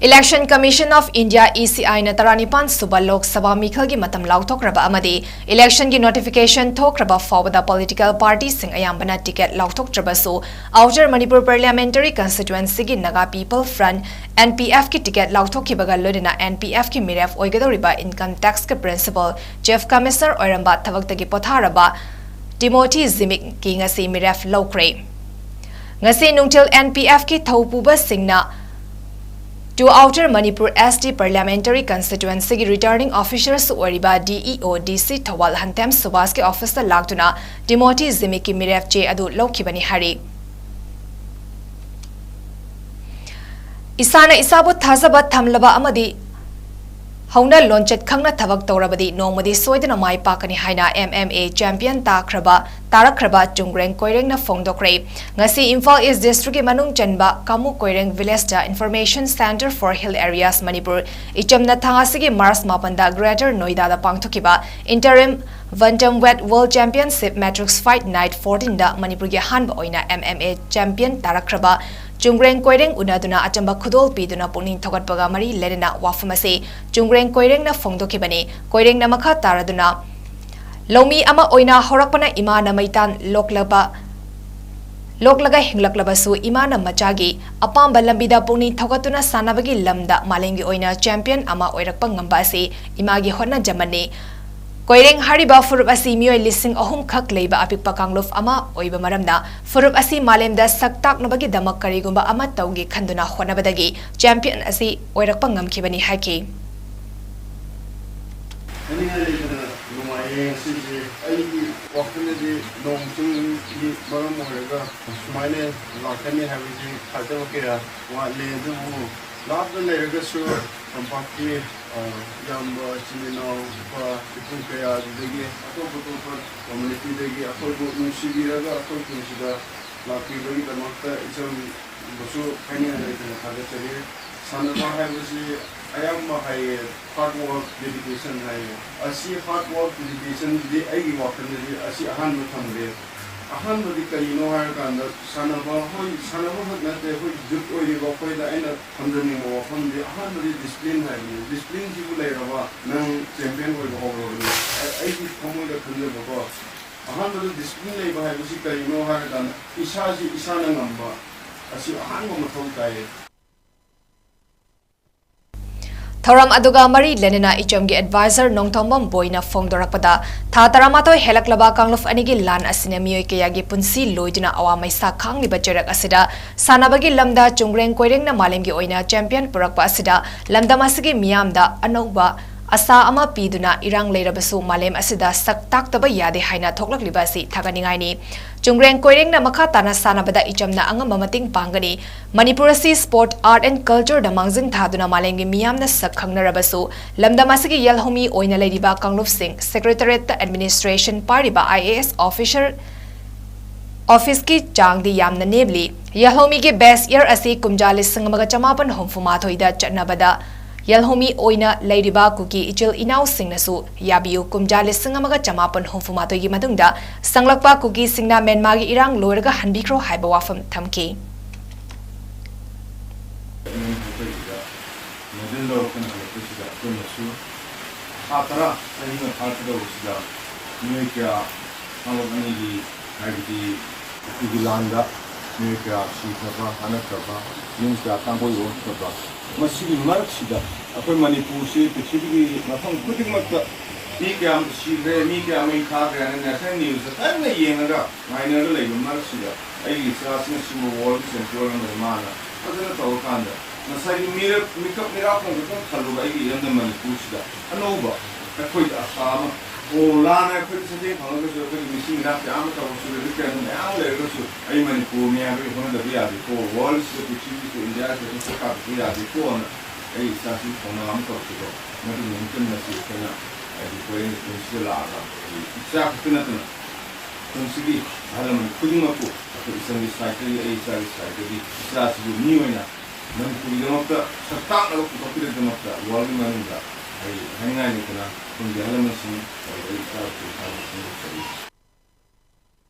Election Commission of India, E C I ꯅ ꯇꯔꯥꯅꯤꯄꯥꯟ ꯁꯨꯕ ꯂꯣꯛ ꯁꯚꯥ ꯃꯤꯈꯜꯒꯤ ꯃꯇꯝ ꯂꯥꯎꯊꯣꯛꯈ꯭ꯔꯕ ꯑꯃꯗꯤ election ꯒꯤ notification ꯊꯣꯛꯈ꯭ꯔꯕ ꯐꯥꯎꯕꯗ political party ꯁꯤꯡ ꯑꯌꯥꯝꯕꯅ ticket ꯂꯥꯎꯊꯣꯛꯇ꯭ꯔꯕꯁꯨ, Outer Manipur Parliamentary Constituency ꯒꯤ Naga People Front, N P F ꯀꯤ ticket ꯂꯥꯎꯊꯣꯛꯈꯤꯕꯒ ꯂꯣꯏꯅꯅ N P F ꯀꯤ ꯃꯤꯔꯦꯞ ꯑꯣꯏꯒꯗꯧꯔꯤꯕ Income Tax ꯀꯤ Principal Chief Commissioner ꯑꯣꯏꯔꯝꯕ ꯊꯕꯛꯇꯒꯤ ꯄꯣꯊꯥꯔꯕ ꯇꯤꯃꯣꯊꯤ ꯖꯤꯃꯤꯛꯀꯤ ꯉꯁꯤ ꯃꯤꯔꯦꯞ ꯂꯧꯈ꯭ꯔꯦ꯫ ꯉꯁꯤ ꯅꯨꯡꯊꯤꯜ N P F ꯀꯤ ꯊꯧꯄꯨꯕꯁꯤꯡꯅ to Outer Manipur S T Parliamentary Constituency ꯒꯤ Returning Officers ꯑꯣꯏꯔꯤꯕ D E O D C Thoubal ꯍꯟꯇꯦꯝ ꯁꯨꯕꯥꯁꯀꯤ office ꯇ ꯂꯥꯛꯇꯨꯅ ꯇꯤꯃꯣꯊꯤ ꯖꯤꯃꯤꯛꯀꯤ ꯃꯤꯔꯦꯞ ꯆꯦ ꯑꯗꯨ ꯂꯧꯈꯤꯕꯅꯤ ꯍꯥꯏꯔꯤ꯫ ꯏꯁꯥꯅ ꯏꯁꯥꯕꯨ ꯊꯥꯖꯕ ꯊꯝꯂꯕ ꯑꯃꯗꯤ ꯍꯧꯅ ꯂꯣꯟꯆꯠ ꯈꯪꯅ ꯊꯕꯛ ꯇꯧꯔꯕꯗꯤ ꯅꯣꯡꯃꯗꯤ ꯁꯣꯏꯗꯅ ꯃꯥꯏ ꯄꯥꯛꯀꯅꯤ ꯍꯥꯏꯅ M M A champion ꯇꯥꯈ꯭ꯔꯕ, ꯇꯥꯔꯛꯈ꯭ꯔꯕ ꯆꯨꯡꯒ꯭ꯔꯦꯡ ꯀꯣꯏꯔꯦꯡꯅ ꯐꯣꯡꯗꯣꯛꯈ꯭ꯔꯦ꯫ ꯉꯁꯤ ꯏꯝꯐꯥꯜ East District ꯀꯤ ꯃꯅꯨꯡ ꯆꯟꯕ ꯀꯥꯃꯨ ꯀꯣꯏꯔꯦꯡ village ꯇ Information Centre for Hill Areas Manipur ꯏꯆꯝꯅ ꯊꯥ ꯑꯁꯤꯒꯤ March ꯃꯥꯄꯟꯗ Greater Noida ꯗ ꯄꯥꯡꯊꯣꯛꯈꯤꯕ Interim Bantamweight World Championship Matrix Fight Night fourteen ꯗ ꯃꯅꯤꯄꯨꯔꯒꯤ ꯑꯍꯥꯟꯕ ꯑꯣꯏꯅ M M A champion ꯇꯥꯔꯛꯈ꯭ꯔꯕ ꯆꯨꯡꯒ꯭ꯔꯦꯡ Koireng ꯎꯅꯗꯨꯅ ꯑꯆꯝꯕ ꯈꯨꯗꯣꯜ ꯄꯤꯗꯨꯅ ꯄꯨꯛꯅꯤꯡ ꯊꯧꯒꯠꯄꯒ ꯃꯔꯤ ꯂꯩꯅꯅ ꯋꯥꯐꯝ ꯑꯁꯤ ꯆꯨꯡꯒ꯭ꯔꯦꯡ ꯀꯣꯏꯔꯦꯡꯅ ꯐꯣꯡꯗꯣꯛꯈꯤꯕꯅꯤ꯫ ꯀꯣꯏꯔꯦꯡꯅ ꯃꯈꯥ ꯇꯥꯔꯗꯨꯅ, "ꯂꯧꯃꯤ ꯑꯃ ꯑꯣꯏꯅ ꯍꯧꯔꯛꯄꯅ ꯏꯃꯥꯅ ꯃꯩꯇꯥꯟ ꯂꯣꯛꯂꯕ, ꯂꯣꯛꯂꯒ ꯍꯤꯡꯂꯛꯂꯕꯁꯨ, ꯏꯃꯥꯅ ꯃꯆꯥꯒꯤ ꯑꯄꯥꯝꯕ ꯂꯝꯕꯤꯗ ꯄꯨꯛꯅꯤꯡ ꯊꯧꯒꯠꯇꯨꯅ ꯁꯥꯟꯅꯕꯒꯤ ꯂꯝꯗ ꯃꯥꯂꯦꯝꯒꯤ ꯑꯣꯏꯅ champion ꯑꯃ ꯑꯣꯏꯔꯛꯄ ꯉꯝꯕ ꯑꯁꯤ ꯏꯃꯥꯒꯤ ꯍꯣꯠꯅꯖꯃꯟꯅꯤ꯫" ꯀꯣꯏꯔꯦꯡ ꯍꯥꯏꯔꯤꯕ ꯐꯨꯔꯨꯞ ꯑꯁꯤ ꯃꯤꯑꯣꯏ ꯂꯤꯁꯤꯡ ꯑꯍꯨꯝ ꯈꯛ ꯂꯩꯕ ꯑꯄꯤꯛꯄ ꯀꯥꯡꯂꯨꯞ ꯑꯃ ꯑꯣꯏꯕ ꯃꯔꯝꯅ, ꯐꯨꯔꯨꯞ ꯑꯁꯤ ꯃꯥꯂꯦꯝꯗ ꯁꯛ ꯇꯥꯛꯅꯕꯒꯤꯗꯃꯛ ꯀꯔꯤꯒꯨꯝꯕ ꯑꯃ ꯇꯧꯒꯦ ꯈꯟꯗꯨꯅ ꯍꯣꯠꯅꯕꯗꯒꯤ champion ꯑꯁꯤ ꯑꯣꯏꯔꯛꯄ ꯉꯝꯈꯤꯕꯅꯤ ꯍꯥꯏꯈꯤ꯫ ꯍꯥꯏꯅꯤꯡꯉꯥꯏ ꯂꯩꯇꯅ ꯅꯨꯡꯉꯥꯏꯌꯦ ꯉꯁꯤꯁꯦ꯫ ꯑꯩꯒꯤ ꯋꯥꯈꯜꯗꯗꯤ ꯅꯣꯡ ꯆꯤꯡꯒꯤ ꯃꯔꯝ ꯑꯣꯏꯔꯒ ꯁꯨꯃꯥꯏꯅ ꯂꯥꯛꯀꯅꯤ ꯍꯥꯏꯕꯁꯤ ꯊꯥꯖꯕ ꯀꯌꯥ ꯋꯥꯠꯂꯦ꯫ ꯑꯗꯨꯕꯨ ꯂꯥꯞꯅ ꯂꯩꯔꯒꯁꯨ ꯇꯝꯄꯥꯛꯀꯤ, ꯑ, ꯏꯌꯥꯝꯕ, ꯏꯆꯤꯟ ꯏꯅꯥꯎ, ꯏꯄꯥ, ꯏꯄꯨ ꯀꯌꯥ ꯑꯗꯨꯗꯒꯤ ꯑꯇꯣꯞ ꯑꯇꯣꯞꯄ community ꯗꯒꯤ ꯑꯩꯈꯣꯏꯕꯨ ꯅꯨꯡꯁꯤꯕꯤꯔꯒ ꯑꯩꯈꯣꯏ ꯈꯨꯟꯁꯤꯗ ꯂꯥꯛꯄꯤꯕꯒꯤꯗꯃꯛꯇ ꯏꯆꯝꯕꯨꯁꯨ ꯍꯥꯏꯅꯤꯡꯉꯥꯏ ꯂꯩꯇꯅ ꯊꯥꯒꯠꯆꯔꯤ꯫ ꯁꯥꯟꯅꯕ ꯍꯥꯏꯕꯁꯤ ꯑꯌꯥꯝꯕ ꯍꯥꯏꯌꯦ, hard work, dedication ꯍꯥꯏꯌꯦ꯫ ꯑꯁꯤ hard work, dedication ꯁꯤꯗꯤ ꯑꯩꯒꯤ ꯋꯥꯈꯜꯗꯗꯤ ꯑꯁꯤ ꯑꯍꯥꯟꯕ ꯊꯝꯒꯦ꯫ ꯑꯍꯥꯟꯕꯗꯤ ꯀꯔꯤꯅꯣ ꯍꯥꯏꯔꯀꯥꯟꯗ, ꯁꯥꯟꯅꯕ, ꯍꯣꯏ, ꯁꯥꯟꯅꯕ ꯈꯛ ꯅꯠꯇꯦ, ꯑꯩꯈꯣꯏ youth ꯑꯣꯏꯔꯤꯕ ꯑꯩꯈꯣꯏꯗ ꯑꯩꯅ ꯊꯝꯖꯅꯤꯡꯕ ꯋꯥꯐꯝꯗꯤ ꯑꯍꯥꯟꯕꯗꯤ discipline ꯍꯥꯏꯕꯅꯤ꯫ Discipline ꯁꯤꯕꯨ ꯂꯩꯔꯕ ꯅꯪ champion ꯑꯣꯏꯕ ꯍꯧꯔꯕꯅꯤ꯫ ꯑ-, ꯑꯩꯒꯤ ꯊꯃꯣꯏꯗ ꯈꯟꯖꯕꯀꯣ, ꯑꯍꯥꯟꯕꯗ discipline ꯂꯩꯕ ꯍꯥꯏꯕꯁꯤ ꯀꯔꯤꯅꯣ ꯍꯥꯏꯔꯀꯥꯟꯗ ꯏꯁꯥꯁꯤ ꯏꯁꯥꯅ ꯉꯝꯕ ꯑꯁꯤ ꯑꯍꯥꯟꯕ ꯃꯊꯧ ꯇꯥꯏ꯫ ꯊꯧꯔꯝ ꯑꯗꯨꯒ ꯃꯔꯤ ꯂꯩꯅꯅ ꯏꯆꯝꯒꯤ ꯑꯦꯗꯚꯥꯏꯖꯔ ꯅꯣꯡꯊꯣꯝꯕꯝ ꯕꯣꯏꯅ ꯐꯣꯡꯗꯣꯔꯛꯄꯗ, ꯊꯥ ꯇꯔꯥꯃꯥꯊꯣꯏ ꯍꯦꯜꯂꯛꯂꯕ ꯀꯥꯡꯂꯨꯞ ꯑꯅꯤꯒꯤ ꯂꯥꯟ ꯑꯁꯤꯅ ꯃꯤꯑꯣꯏ ꯀꯌꯥꯒꯤ ꯄꯨꯟꯁꯤ ꯂꯣꯏꯗꯨꯅ ꯑꯋꯥ ꯃꯩꯁꯥ ꯈꯥꯡꯂꯤꯕ ꯆꯩꯔꯛ ꯑꯁꯤꯗ ꯁꯥꯟꯅꯕꯒꯤ ꯂꯝꯗ ꯆꯨꯡꯒ꯭ꯔꯦꯡ ꯀꯣꯏꯔꯦꯡꯅ ꯃꯥꯂꯦꯝꯒꯤ ꯑꯣꯏꯅ ꯆꯦꯝꯄꯤꯌꯟ ꯄꯨꯔꯛꯄ ꯑꯁꯤꯗ ꯂꯝꯗꯝ ꯑꯁꯤꯒꯤ ꯃꯤꯌꯥꯝꯗ ꯑꯅꯧꯕ ꯑꯁꯥ ꯑꯃ ꯄꯤꯗꯨꯅ ꯏꯔꯥꯡ ꯂꯩꯔꯕꯁꯨ ꯃꯥꯂꯦꯝ ꯑꯁꯤꯗ ꯁꯛ ꯇꯥꯛꯇꯕ ꯌꯥꯗꯦ ꯍꯥꯏꯅ ꯊꯣꯛꯂꯛꯂꯤꯕ ꯑꯁꯤ ꯊꯥꯒꯠꯅꯤꯡꯉꯥꯏꯅꯤ꯫ ꯆꯨꯡꯒ꯭ꯔꯦꯡ ꯀꯣꯏꯔꯦꯡꯅ ꯃꯈꯥ ꯇꯥꯅ ꯁꯥꯟꯅꯕꯗ ꯏꯆꯝꯅ ꯑꯉꯝꯕ ꯃꯇꯦꯡ ꯄꯥꯡꯒꯅꯤ꯫ ꯃꯅꯤꯄꯨꯔ ꯑꯁꯤ sport, art and cultureꯗ ꯃꯥꯡꯖꯤꯟ ꯊꯥꯗꯨꯅ ꯃꯥꯂꯦꯝꯒꯤ ꯃꯤꯌꯥꯝꯅ ꯁꯛ ꯈꯪꯅꯔꯕꯁꯨ, ꯂꯝꯗꯝ ꯑꯁꯤꯒꯤ ꯌꯦꯜꯍꯧꯃꯤ ꯑꯣꯏꯅ ꯂꯩꯔꯤꯕ ꯀꯥꯡꯂꯨꯞꯁꯤꯡ, secretariatꯇ administration ꯄꯥꯏꯔꯤꯕ IAS officer, officeꯀꯤ ꯆꯥꯡꯗꯤ ꯌꯥꯝꯅ ꯅꯦꯝꯂꯤ꯫ ꯌꯦꯜꯍꯧꯃꯤꯒꯤ best year ꯑꯁꯤ ꯀꯨꯝꯖꯥ ꯂꯤꯁꯤꯡ ꯑꯃꯒ ꯆꯃꯥꯄꯟ ꯍꯨꯝꯐꯨ ꯃꯥꯊꯣꯏꯗ ꯆꯠꯅꯕꯗ ꯌꯦꯜꯍꯧꯃꯤ ꯑꯣꯏꯅ ꯂꯩꯔꯤꯕ ꯀꯨꯀꯤ ꯏꯆꯤꯜ ꯏꯅꯥꯎꯁꯤꯡꯅꯁꯨ ꯌꯥꯕꯤꯌꯨ꯫ ꯀꯨꯝꯖꯥ ꯂꯤꯁꯤꯡ ꯑꯃꯒ ꯆꯃꯥꯄꯟ ꯍꯨꯝꯐꯨ ꯃꯥꯊꯣꯏꯒꯤ ꯃꯇꯨꯡꯗ ꯆꯪꯂꯛꯄ ꯀꯨꯀꯤꯁꯤꯡꯅ ꯃ꯭ꯌꯥꯟꯃꯥꯔꯒꯤ ꯏꯔꯥꯡ ꯂꯣꯏꯔꯒ ꯍꯟꯕꯤꯈ꯭ꯔꯣ ꯍꯥꯏꯕ ꯋꯥꯐꯝ ꯊꯝꯈꯤ꯫ ꯃꯦꯗꯜ ꯂꯧꯔꯛꯇꯅ ꯍꯜꯂꯛꯄꯁꯤꯗ ꯑꯩꯈꯣꯏꯅꯁꯨ ꯊꯥ ꯇꯔꯥ ꯆꯍꯤ ꯑꯃ ꯐꯥꯔꯛꯀꯗꯧꯕꯁꯤꯗ ꯃꯤꯑꯣꯏ ꯀꯌꯥ ꯀꯥꯡꯂꯨꯞ ꯑꯅꯤꯒꯤ, ꯍꯥꯏꯕꯗꯤ ꯑꯩꯈꯣꯏꯒꯤ ꯂꯥꯟꯗ ꯃꯤꯑꯣꯏ ꯀꯌꯥ ꯁꯤꯈ꯭ꯔꯕ, ꯍꯥꯠꯅꯈ꯭ꯔꯕ, ꯌꯨꯝ ꯀꯌꯥ ꯀꯥꯡꯒꯣꯏ ꯑꯣꯟꯈ꯭ꯔꯕ, ꯃꯁꯤꯒꯤ ꯃꯔꯛꯁꯤꯗ ꯑꯩꯈꯣꯏ ꯃꯅꯤꯄꯨꯔꯁꯤ ꯄ꯭ꯔꯤꯊꯤꯕꯤꯒꯤ ꯃꯐꯝ ꯈꯨꯗꯤꯡꯃꯛꯇ ꯃꯤ ꯀꯌꯥ ꯑꯃ ꯁꯤꯈ꯭ꯔꯦ, ꯃꯤ ꯀꯌꯥ ꯃꯩ ꯊꯥꯈ꯭ꯔꯦ ꯍꯥꯏꯅ national newsꯇ ꯀꯟꯅ ꯌꯦꯡꯉꯒ ꯉꯥꯏꯅꯔꯒ ꯂꯩꯕ ꯃꯔꯛꯁꯤꯗ ꯑꯩꯒꯤ ꯏꯆꯥꯁꯤꯅ ꯁꯤꯒꯨꯝꯕ world champion ꯑꯃꯗ ꯃꯥꯅ ꯐꯖꯅ ꯇꯧꯔꯀꯥꯟꯗ ꯉꯁꯥꯏꯒꯤ ꯃꯤꯔꯛ, ꯃꯤꯀꯞ ꯃꯤꯔꯥꯛꯐꯝ ꯈꯛꯇꯪ ꯈꯜꯂꯨꯕ ꯑꯩꯒꯤ ꯏꯔꯝꯗꯝ ꯃꯅꯤꯄꯨꯔꯁꯤꯗ ꯑꯅꯧꯕ ꯑꯩꯈꯣꯏꯗ ꯑꯁꯥ ꯑꯃ, ꯑꯣ, ꯂꯥꯟꯅ ꯑꯩꯈꯣꯏꯗ ꯆꯩꯊꯦꯡ ꯐꯪꯉꯒꯁꯨ, ꯑꯩꯈꯣꯏꯒꯤ ꯃꯤꯁꯤ ꯃꯤꯅꯥ ꯀꯌꯥ ꯑꯃ ꯇꯧꯔꯁꯨ, ꯂꯩꯕ ꯀꯌꯥ ꯃꯌꯥꯝ ꯑꯃ ꯂꯩꯔꯒꯁꯨ, ꯑꯩ ꯃꯅꯤꯄꯨꯔꯅꯤ ꯍꯥꯏꯕꯒꯤ ꯍꯣꯠꯅꯗꯕ ꯌꯥꯗꯦꯀꯣ, worldꯁꯤꯗ, ꯄ꯭ꯔꯤꯊꯤꯕꯤꯁꯤꯗ, ꯏꯟꯗꯤꯌꯥꯁꯤꯗ ꯑꯗꯨꯝ ꯁꯛ ꯀꯥꯛꯇꯕ ꯌꯥꯗꯦꯀꯣꯅ ꯑꯩ ꯏꯆꯥꯁꯤꯡ ꯊꯧꯅꯥ ꯑꯃ ꯇꯧꯁꯤꯀꯣ꯫ ꯃꯗꯨꯒꯤ ꯅꯨꯃꯤꯠꯇ ꯉꯁꯤ ꯑꯩꯈꯣꯏꯅ ꯍꯥꯏꯗꯤ ꯀꯣꯏꯔꯦꯡꯒꯤ ꯄꯨꯟꯁꯤꯗ ꯂꯥꯛꯑꯒ ꯑꯩꯈꯣꯏꯒꯤ ꯏꯆꯥ ꯈꯛꯇ ꯅꯠꯇꯅ ꯈꯨꯟꯁꯤꯒꯤ ꯑꯍꯜ ꯂꯃꯟ ꯈꯨꯗꯤꯡꯃꯛꯄꯨ ꯑꯩꯈꯣꯏ ꯏꯆꯟꯒꯤ ꯁꯥꯏꯠꯇꯒꯤ, ꯑꯩ ꯏꯆꯥꯒꯤ ꯁꯥꯏꯠꯇꯒꯤ ꯏꯆꯥꯁꯤꯕꯨ ꯃꯤ ꯑꯣꯏꯅ ꯃꯅꯤꯄꯨꯔꯒꯤꯗꯃꯛꯇ ꯁꯛ ꯇꯥꯛꯅꯕ ꯄꯨꯊꯣꯛꯄꯤꯗꯃꯛꯇ worldꯒꯤ ꯃꯅꯨꯡꯗ ꯑꯩ ꯍꯥꯏꯅꯤꯡꯉꯥꯏ ꯂꯩꯇꯅ ꯈꯨꯟꯒꯤ ꯑꯍꯜ ꯂꯃꯟꯁꯤꯡ ꯑꯗꯨꯒ ꯑꯩ ꯏꯆꯥ ꯏꯁꯨ ꯊꯥꯒꯠꯄ ꯐꯣꯡꯗꯣꯛꯆꯔꯤ꯫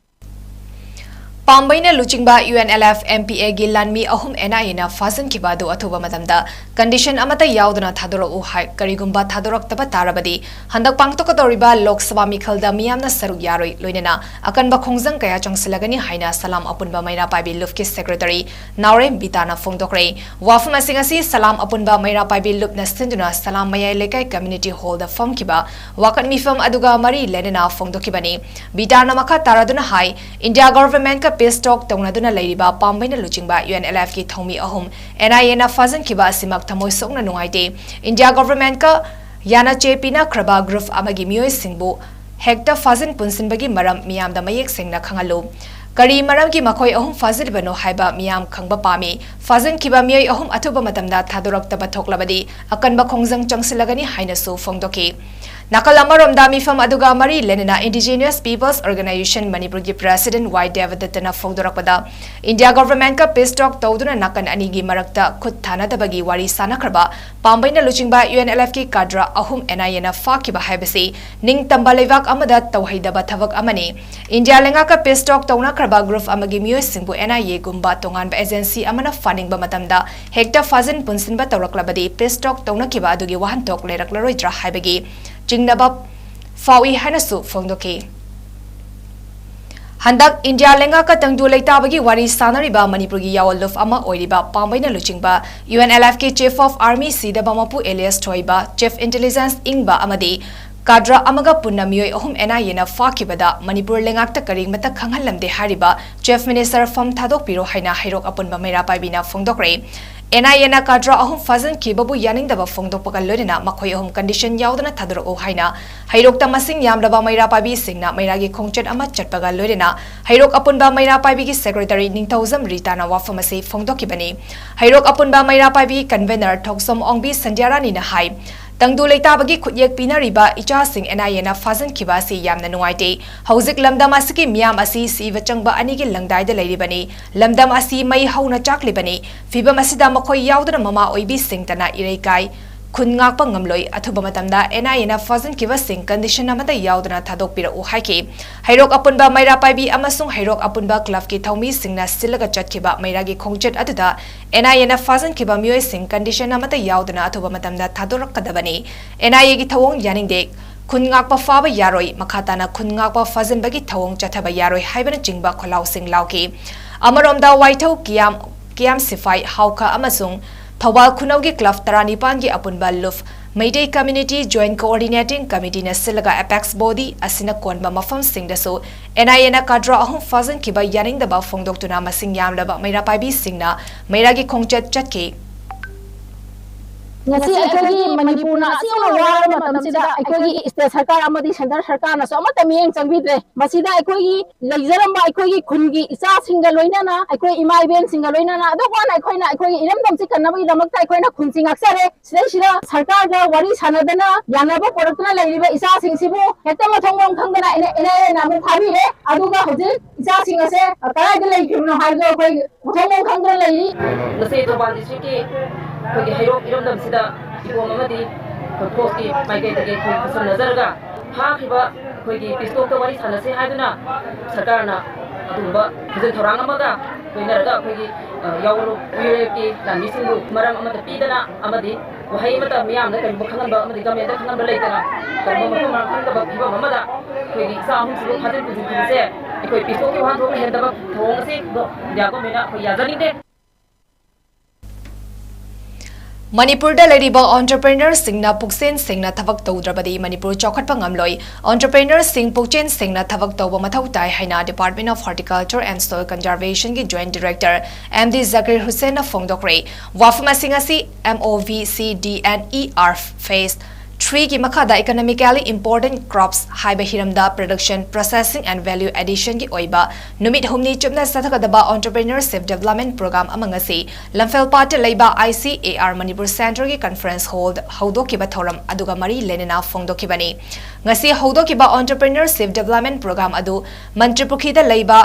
ꯄꯥꯝꯕꯩꯅ ꯂꯨꯆꯤꯡꯕ UNLF MPAꯒꯤ ꯂꯥꯟꯃꯤ ꯑꯍꯨꯝ NIAꯅ ꯐꯥꯖꯤꯟꯈꯤꯕ ꯑꯗꯨ ꯑꯊꯨꯕ ꯃꯇꯝꯗ condition ꯑꯃꯠꯇ ꯌꯥꯎꯗꯅ ꯊꯥꯗꯣꯔꯛꯎ ꯍꯥꯏ꯫ ꯀꯔꯤꯒꯨꯝꯕ ꯊꯥꯗꯣꯔꯛꯇꯕ ꯇꯥꯔꯕꯗꯤ ꯍꯟꯗꯛ ꯄꯥꯡꯊꯣꯛꯀꯗꯧꯔꯤꯕ ꯂꯣꯛ ꯁꯚꯥ ꯃꯤꯈꯜꯗ ꯃꯤꯌꯥꯝꯅ ꯁꯔꯨꯛ ꯌꯥꯔꯣꯏ, ꯂꯣꯏꯅꯅ ꯑꯀꯟꯕ ꯈꯣꯡꯖꯪ ꯀꯌꯥ ꯆꯪꯁꯤꯜꯂꯒꯅꯤ ꯍꯥꯏꯅ ꯁꯂꯥꯝ ꯑꯄꯨꯟꯕ ꯃꯩꯔꯥ ꯄꯥꯏꯕꯤ ꯂꯨꯞꯀꯤ secretary ꯅꯥꯎꯔꯦꯝ ꯕꯤꯇꯥꯅ ꯐꯣꯡꯗꯣꯛꯈ꯭ꯔꯦ꯫ ꯋꯥꯐꯝ ꯑꯁꯤꯡ ꯑꯁꯤ ꯁꯂꯥꯝ ꯑꯄꯨꯟꯕ ꯃꯩꯔꯥ ꯄꯥꯏꯕꯤ ꯂꯨꯞꯅ ꯁꯤꯟꯗꯨꯅ ꯁꯂꯥꯝ ꯃꯌꯥꯏ ꯂꯩꯀꯥꯏ community hallꯗ ꯐꯝꯈꯤꯕ ꯋꯥꯀꯠ ꯃꯤꯐꯝ ꯑꯗꯨꯒ ꯃꯔꯤ ꯂꯩꯅꯅ ꯐꯣꯡꯗꯣꯛꯈꯤꯕꯅꯤ꯫ ꯕꯤꯇꯥꯔꯅ ꯃꯈꯥ ꯇꯥꯔꯗꯨꯅ ꯍꯥꯏ, India governmentꯀ peace talk ꯇꯧꯅꯗꯨꯅ ꯂꯩꯔꯤꯕ ꯄꯥꯝꯕꯩꯅ ꯂꯨꯆꯤꯡꯕ UNLFꯀꯤ ꯊꯧꯃꯤ ꯑꯍꯨꯝ NIAꯅ ꯐꯥꯖꯤꯟꯈꯤꯕ ꯑꯁꯤꯃꯛ ꯊꯃꯣꯏ ꯁꯣꯛꯅ ꯅꯨꯡꯉꯥꯏꯇꯦ꯫ India governmentꯀ ꯌꯥꯅꯆꯦ ꯄꯤꯅꯈ꯭ꯔꯕ group ꯑꯃꯒꯤ ꯃꯤꯑꯣꯏꯁꯤꯡꯕꯨ ꯍꯦꯛꯇ ꯐꯥꯖꯤꯟ ꯄꯨꯟꯁꯤꯟꯕꯒꯤ ꯃꯔꯝ ꯃꯤꯌꯥꯝꯗ ꯃꯌꯦꯛ ꯁꯦꯡꯅ ꯈꯪꯍꯜꯂꯨ꯫ ꯀꯔꯤ ꯃꯔꯝꯒꯤ ꯃꯈꯣꯏ ꯑꯍꯨꯝ ꯐꯥꯖꯤꯜꯂꯤꯕꯅꯣ ꯍꯥꯏꯕ ꯃꯤꯌꯥꯝ ꯈꯪꯕ ꯄꯥꯝꯃꯤ꯫ ꯐꯥꯖꯤꯟꯈꯤꯕ ꯃꯤꯑꯣꯏ ꯑꯍꯨꯝ ꯑꯊꯨꯕ ꯃꯇꯝꯗ ꯊꯥꯗꯣꯔꯛꯇꯕ ꯊꯣꯛꯂꯕꯗꯤ ꯑꯀꯟꯕ ꯈꯣꯡꯖꯪ ꯆꯪꯁꯤꯜꯂꯒꯅꯤ ꯍꯥꯏꯅꯁꯨ ꯐꯣꯡꯗꯣꯛꯈꯤ꯫ ꯅꯥꯀꯜ ꯑꯃꯔꯣꯝꯗ ꯃꯤꯐꯝ ꯑꯗꯨꯒ ꯃꯔꯤ ꯂꯩꯅꯅ Indigenous Peoples Organisation ꯃꯅꯤꯄꯨꯔꯒꯤ president ꯋꯥꯏ ꯗꯦꯕꯗꯠꯇꯅ ꯐꯣꯡꯗꯣꯔꯛꯄꯗ, India governmentꯀ peace talk ꯇꯧꯗꯨꯅ ꯅꯥꯀꯟ ꯑꯅꯤꯒꯤ ꯃꯔꯛꯇ ꯈꯨꯠ ꯊꯥꯅꯗꯕꯒꯤ ꯋꯥꯔꯤ ꯁꯥꯅꯈ꯭ꯔꯕ ꯄꯥꯝꯕꯩꯅ ꯂꯨꯆꯤꯡꯕ UNLFꯀꯤ cadre ꯑꯍꯨꯝ NIAꯅ ꯐꯥꯈꯤꯕ ꯍꯥꯏꯕꯁꯤ ꯅꯤꯡꯇꯝꯕ ꯂꯩꯕꯥꯛ ꯑꯃꯗ ꯇꯧꯍꯩꯗꯕ ꯊꯕꯛ ꯑꯃꯅꯤ꯫ India ꯂꯩꯉꯥꯛꯀ peace talk ꯇꯧꯅꯈ꯭ꯔꯕ group ꯑꯃꯒꯤ ꯃꯤꯑꯣꯏꯁꯤꯡꯕꯨ NIAꯒꯨꯝꯕ ꯇꯣꯉꯥꯟꯕ agency ꯑꯃꯅ ꯐꯥꯅꯤꯡꯕ ꯃꯇꯝꯗ ꯍꯦꯛꯇ ꯐꯥꯖꯤꯟ ꯄꯨꯟꯁꯤꯟꯕ ꯇꯧꯔꯛꯂꯕꯗꯤ peace talk ꯇꯧꯅꯈꯤꯕ ꯑꯗꯨꯒꯤ ꯋꯥꯍꯟꯊꯣꯛ ꯂꯩꯔꯛꯂꯔꯣꯏꯗ꯭ꯔꯥ ꯍꯥꯏꯕꯒꯤ ꯆꯤꯡꯅꯕ ꯐꯥꯎꯏ ꯍꯥꯏꯅꯁꯨ ꯐꯣꯡꯗꯣꯛꯈꯤ꯫ ꯍꯟꯗꯛ India ꯂꯩꯉꯥꯛꯀ ꯇꯪꯗꯨ ꯂꯩꯇꯥꯕꯒꯤ ꯋꯥꯔꯤ ꯁꯥꯅꯔꯤꯕ ꯃꯅꯤꯄꯨꯔꯒꯤ ꯌꯥꯑꯣꯟꯂꯨꯞ ꯑꯃ ꯑꯣꯏꯔꯤꯕ ꯄꯥꯝꯕꯩꯅ ꯂꯨꯆꯤꯡꯕ UNLFꯀꯤ chief of army ꯁꯤꯗꯕ ꯃꯄꯨ alias ꯊꯣꯏꯕ, chief intelligence ꯏꯪꯕ ꯑꯃꯗꯤ cadre ꯑꯃꯒ ꯄꯨꯟꯅ ꯃꯤꯑꯣꯏ ꯑꯍꯨꯝ NIAꯅ ꯐꯥꯈꯤꯕꯗ ꯃꯅꯤꯄꯨꯔ ꯂꯩꯉꯥꯛꯇ ꯀꯔꯤꯃꯠꯇ ꯈꯪꯍꯜꯂꯝꯗꯦ ꯍꯥꯏꯔꯤꯕ chief minister ꯐꯝ ꯊꯥꯗꯣꯛꯄꯤꯔꯣ ꯍꯥꯏꯅ ꯍꯩꯔꯣꯛ ꯑꯄꯨꯟꯕ ꯃꯩꯔꯥ ꯄꯥꯏꯕꯤꯅ ꯐꯣꯡꯗꯣꯛꯈ꯭ꯔꯦ꯫ NIAꯅ cadre ꯑꯍꯨꯝ ꯐꯥꯖꯤꯟꯈꯤꯕꯕꯨ ꯌꯥꯅꯤꯡꯗꯕ ꯐꯣꯡꯗꯣꯛꯄꯒ ꯂꯣꯏꯅꯅ ꯃꯈꯣꯏ ꯑꯍꯨꯝ condition ꯌꯥꯎꯗꯅ ꯊꯥꯗꯣꯔꯛꯎ ꯍꯥꯏꯅ ꯍꯩꯔꯣꯛꯇ ꯃꯁꯤꯡ ꯌꯥꯝꯂꯕ ꯃꯩꯔꯥ ꯄꯥꯏꯕꯤꯁꯤꯡꯅ ꯃꯩꯔꯥꯒꯤ ꯈꯣꯡꯆꯠ ꯑꯃ ꯆꯠꯄꯒ ꯂꯣꯏꯅꯅ ꯍꯩꯔꯣꯛ ꯑꯄꯨꯟꯕ ꯃꯩꯔꯥ ꯄꯥꯏꯕꯤꯒꯤ secretary ꯅꯤꯡꯊꯧꯖꯝ ꯔꯤꯇꯥꯅ ꯋꯥꯐꯝ ꯑꯁꯤ ꯐꯣꯡꯗꯣꯛꯈꯤꯕꯅꯤ꯫ ꯍꯩꯔꯣꯛ ꯑꯄꯨꯟꯕ ꯃꯩꯔꯥ ꯄꯥꯏꯕꯤ convener ꯊꯣꯛꯆꯣꯝ ꯑꯣꯡꯕꯤ ꯁꯟꯙ꯭ꯌꯥꯔꯥꯅꯤꯅ ꯍꯥꯏ, ꯇꯪꯗꯨ ꯂꯩꯇꯥꯕꯒꯤ ꯈꯨꯠꯌꯦꯛ ꯄꯤꯅꯔꯤꯕ ꯏꯆꯥꯁꯤꯡ NIAꯅ ꯐꯥꯖꯤꯟꯈꯤꯕ ꯑꯁꯤ ꯌꯥꯝꯅ ꯅꯨꯡꯉꯥꯏꯇꯦ꯫ ꯍꯧꯖꯤꯛ ꯂꯝꯗꯝ ꯑꯁꯤꯒꯤ ꯃꯤꯌꯥꯝ ꯑꯁꯤ ꯁꯤꯕ ꯆꯪꯕ ꯑꯅꯤꯒꯤ ꯂꯪꯗꯥꯏꯗ ꯂꯩꯔꯤꯕꯅꯤ꯫ ꯂꯝꯗꯝ ꯑꯁꯤ ꯃꯩ ꯍꯧꯅ ꯆꯥꯛꯂꯤꯕꯅꯤ꯫ ꯐꯤꯚꯝ ꯑꯁꯤꯗ ꯃꯈꯣꯏ ꯌꯥꯎꯗꯅ ꯃꯃꯥ ꯑꯣꯏꯕꯤꯁꯤꯡꯇꯅ ꯏꯔꯩꯀꯥꯏ ꯈꯨꯟ ꯉꯥꯛꯄ ꯉꯝꯂꯣꯏ꯫ ꯑꯊꯨꯕ ꯃꯇꯝꯗ NIAꯅ ꯐꯥꯖꯤꯟꯈꯤꯕꯁꯤꯡ condition ꯑꯃꯠꯇ ꯌꯥꯎꯗꯅ ꯊꯥꯗꯣꯛꯄꯤꯔꯛꯎ ꯍꯥꯏꯈꯤ꯫ ꯍꯩꯔꯣꯛ ꯑꯄꯨꯟꯕ ꯃꯩꯔꯥ ꯄꯥꯏꯕꯤ ꯑꯃꯁꯨꯡ ꯍꯩꯔꯣꯛ ꯑꯄꯨꯟꯕ clubꯀꯤ ꯊꯧꯃꯤꯁꯤꯡꯅ ꯁꯤꯜꯂꯒ ꯆꯠꯈꯤꯕ ꯃꯩꯔꯥꯒꯤ ꯈꯣꯡꯆꯠ ꯑꯗꯨꯗ NIAꯅ ꯐꯥꯖꯤꯟꯈꯤꯕ ꯃꯤꯑꯣꯏꯁꯤꯡ condition ꯑꯃꯠꯇ ꯌꯥꯎꯗꯅ ꯑꯊꯨꯕ ꯃꯇꯝꯗ ꯊꯥꯗꯣꯔꯛꯀꯗꯕꯅꯤ꯫ NIAꯒꯤ ꯊꯧꯑꯣꯡ ꯌꯥꯅꯤꯡꯗꯦ꯫ ꯈꯨꯟ ꯉꯥꯛꯄ ꯐꯥꯕ ꯌꯥꯔꯣꯏ꯫ ꯃꯈꯥ ꯇꯥꯅ ꯈꯨꯟ ꯉꯥꯛꯄ ꯐꯥꯖꯤꯟꯕꯒꯤ ꯊꯧꯑꯣꯡ ꯆꯠꯊꯕ ꯌꯥꯔꯣꯏ ꯍꯥꯏꯕꯅꯆꯤꯡꯕ ꯈꯣꯜꯂꯥꯎꯁꯤꯡ ꯂꯥꯎꯈꯤ꯫ ꯑꯃꯔꯣꯝꯗ ꯋꯥꯏꯊꯧ, ꯀꯤꯌꯥꯝ, ꯀꯤꯌꯥꯝ ꯁꯤꯐꯥꯏ, ꯍꯥꯎꯈ ꯑꯃꯁꯨꯡ ꯊꯧꯕꯥꯜ ꯈꯨꯅꯧꯒꯤ club ꯇꯔꯥꯅꯤꯄꯥꯟꯒꯤ ꯑꯄꯨꯟꯕ ꯂꯨꯞ ꯃꯩꯇꯩ Community Joint Coordinating Committeeꯅ ꯁꯤꯜꯂꯒ apex body ꯑꯁꯤꯅ ꯀꯣꯟꯕ ꯃꯐꯝꯁꯤꯡꯗꯁꯨ NIAꯅ ꯀꯥꯗ꯭ꯔ ꯑꯍꯨꯝ ꯐꯥꯖꯤꯟꯈꯤꯕ ꯌꯥꯅꯤꯡꯗꯕ ꯐꯣꯡꯗꯣꯛꯇꯨꯅ ꯃꯁꯤꯡ ꯌꯥꯝꯂꯕ ꯃꯩꯔꯥ ꯄꯥꯏꯕꯤꯁꯤꯡꯅ ꯃꯩꯔꯥꯒꯤ ꯈꯣꯡꯆꯠ ꯆꯠꯈꯤ꯫ ꯉꯁꯤ ꯑꯩꯈꯣꯏꯒꯤ ꯃꯅꯤꯄꯨꯔꯅ ꯑꯁꯦꯡꯕ ꯋꯥꯔꯕ ꯃꯇꯝꯁꯤꯗ ꯑꯩꯈꯣꯏꯒꯤ state ꯁꯔꯀꯥꯔ ꯑꯃꯗꯤ centre ꯁꯔꯀꯥꯔꯅꯁꯨ ꯑꯃꯠꯇ ꯃꯤꯠꯌꯦꯡ ꯆꯪꯕꯤꯗ꯭ꯔꯦ꯫ ꯃꯁꯤꯗ ꯑꯩꯈꯣꯏꯒꯤ ꯂꯩꯖꯔꯝꯕ ꯑꯩꯈꯣꯏꯒꯤ ꯈꯨꯟꯒꯤ ꯏꯆꯥꯁꯤꯡꯒ ꯂꯣꯏꯅꯅ, ꯑꯩꯈꯣꯏ ꯏꯃꯥ ꯏꯕꯦꯟꯁꯤꯡꯒ ꯂꯣꯏꯅꯅ, ꯑꯗꯨꯕꯨ ꯍꯥꯟꯅ ꯑꯩꯈꯣꯏꯅ ꯑꯩꯈꯣꯏꯒꯤ ꯏꯔꯝꯗꯝꯁꯤ ꯀꯟꯅꯕꯒꯤꯗꯃꯛꯇ ꯑꯩꯈꯣꯏꯅ ꯈꯨꯟꯁꯤ ꯉꯥꯛꯆꯔꯦ꯫ ꯁꯤꯗꯩꯁꯤꯗ ꯁꯔꯀꯥꯔꯒ ꯋꯥꯔꯤ ꯁꯥꯟꯅꯗꯅ ꯌꯥꯅꯕ ꯄꯨꯔꯛꯇꯨꯅ ꯂꯩꯔꯤꯕ ꯏꯆꯥꯁꯤꯡꯁꯤꯕꯨ ꯍꯦꯛꯇ ꯃꯊꯣꯡ ꯃꯔꯝ ꯈꯪꯗꯅ ꯑꯩꯅ, ꯑꯩꯅ ꯑꯃꯨꯛ ꯐꯥꯕꯤꯔꯦ꯫ ꯑꯗꯨꯒ ꯍꯧꯖꯤꯛ ꯏꯆꯥꯁꯤꯡ ꯑꯁꯦ ꯀꯗꯥꯏꯗ ꯂꯩꯈ꯭ꯔꯤꯕꯅꯣ ꯍꯥꯏꯕꯗꯣ ꯑꯩꯈꯣꯏ ꯃꯊꯣꯡ ꯃꯔꯝ ꯈꯪꯗꯅ ꯂꯩꯔꯤ꯫ ꯉꯁꯤ ꯊꯧꯕꯥꯜ districtꯀꯤ ꯑꯩꯈꯣꯏꯒꯤ ꯍꯩꯔꯣꯛ ꯏꯔꯝꯗꯝꯁꯤꯗ ꯏꯄꯣꯝ ꯑꯃꯗꯤ ꯑꯩꯈꯣꯏ forceꯀꯤ ꯃꯥꯏꯀꯩꯗꯒꯤ ꯑꯩꯈꯣꯏ ꯈꯨꯠꯁꯝꯅꯖꯔꯒ ꯐꯥꯈꯤꯕ ꯑꯩꯈꯣꯏꯒꯤ peace talkꯇ ꯋꯥꯔꯤ ꯁꯥꯟꯅꯁꯤ ꯍꯥꯏꯗꯨꯅ ꯁꯔꯀꯥꯔꯅ ꯑꯗꯨꯒꯨꯝꯕ ꯊꯤꯖꯤꯟ ꯊꯧꯔꯥꯡ ꯑꯃꯒ ꯂꯣꯏꯅꯔꯒ ꯑꯩꯈꯣꯏꯒꯤ, ꯑ, ꯌꯥꯑꯣꯟ ꯎꯌꯣꯏꯔꯀꯤ ꯂꯥꯟꯃꯤꯁꯤꯡꯕꯨ ꯃꯔꯝ ꯑꯃꯠꯇ ꯄꯤꯗꯅ ꯑꯃꯗꯤ ꯋꯥꯍꯩ ꯑꯃꯠꯇ ꯃꯤꯌꯥꯝꯗ ꯀꯔꯤꯒꯨꯝꯕ ꯈꯪꯍꯟꯕ ꯑꯃꯗꯤ governmentꯗ ꯈꯪꯍꯟꯕ ꯂꯩꯇꯅ ꯀꯔꯤꯒꯨꯝꯕ ꯃꯐꯝ ꯃꯔꯥꯡ ꯈꯪꯗꯕ ꯐꯤꯕꯝ ꯑꯃꯗ ꯑꯩꯈꯣꯏꯒꯤ ꯏꯆꯥ ꯑꯍꯨꯝꯁꯤꯕꯨ ꯐꯥꯖꯤꯟ ꯄꯨꯁꯤꯟꯈꯤꯕꯁꯦ ꯑꯩꯈꯣꯏ peace talkꯀꯤ ꯋꯥꯍꯟꯊꯣꯛꯅ ꯍꯦꯟꯗꯕ ꯊꯧꯑꯣꯡ ꯑꯁꯤ India governmentꯅ ꯑꯩꯈꯣꯏ ꯌꯥꯖꯅꯤꯡꯗꯦ꯫ ꯃꯅꯤꯄꯨꯔꯗ ꯂꯩꯔꯤꯕ entrepreneurꯁꯤꯡꯅ ꯄꯨꯛꯆꯦꯜ ꯁꯦꯡꯅ ꯊꯕꯛ ꯇꯧꯗ꯭ꯔꯕꯗꯤ ꯃꯅꯤꯄꯨꯔ ꯆꯥꯎꯈꯠꯄ ꯉꯝꯂꯣꯏ꯫ Entrepreneurꯁꯤꯡ ꯄꯨꯛꯆꯦꯜ ꯁꯦꯡꯅ ꯊꯕꯛ ꯇꯧꯕ ꯃꯊꯧ ꯇꯥꯏ ꯍꯥꯏꯅ Department of Horticulture and Soil Conservationꯒꯤ Joint Director M D Zakir Husseinꯅ ꯐꯣꯡꯗꯣꯛꯈ꯭ꯔꯦ꯫ ꯋꯥꯐꯝ ꯑꯁꯤ ꯉꯁꯤ MOVC D and E R phase threeꯒꯤ ꯃꯈꯥꯗ Economically Important Crops ꯍꯥꯏꯕ ꯍꯤꯔꯝꯗ Production, Processing and Value Additionꯒꯤ ꯑꯣꯏꯕ ꯅꯨꯃꯤꯠ ꯍꯨꯝꯅꯤ ꯆꯨꯞꯅ ꯆꯠꯊꯒꯗꯕ Entrepreneurship Development Program ꯑꯃ ꯉꯁꯤ ꯂꯝꯐꯦꯜꯄꯥꯠꯇ ꯂꯩꯕ ICAR Manipur Centreꯒꯤ conference hallꯗ ꯍꯧꯗꯣꯛꯈꯤꯕ ꯊꯧꯔꯝ ꯑꯗꯨꯒ ꯃꯔꯤ ꯂꯩꯅꯅ ꯐꯣꯡꯗꯣꯛꯈꯤꯕꯅꯤ꯫ ꯉꯁꯤ ꯍꯧꯗꯣꯛꯈꯤꯕ Entrepreneurship Development Program ꯑꯗꯨ ꯃꯟꯇ꯭ꯔꯤꯄꯨꯈ꯭ꯔꯤꯗ ꯂꯩꯕ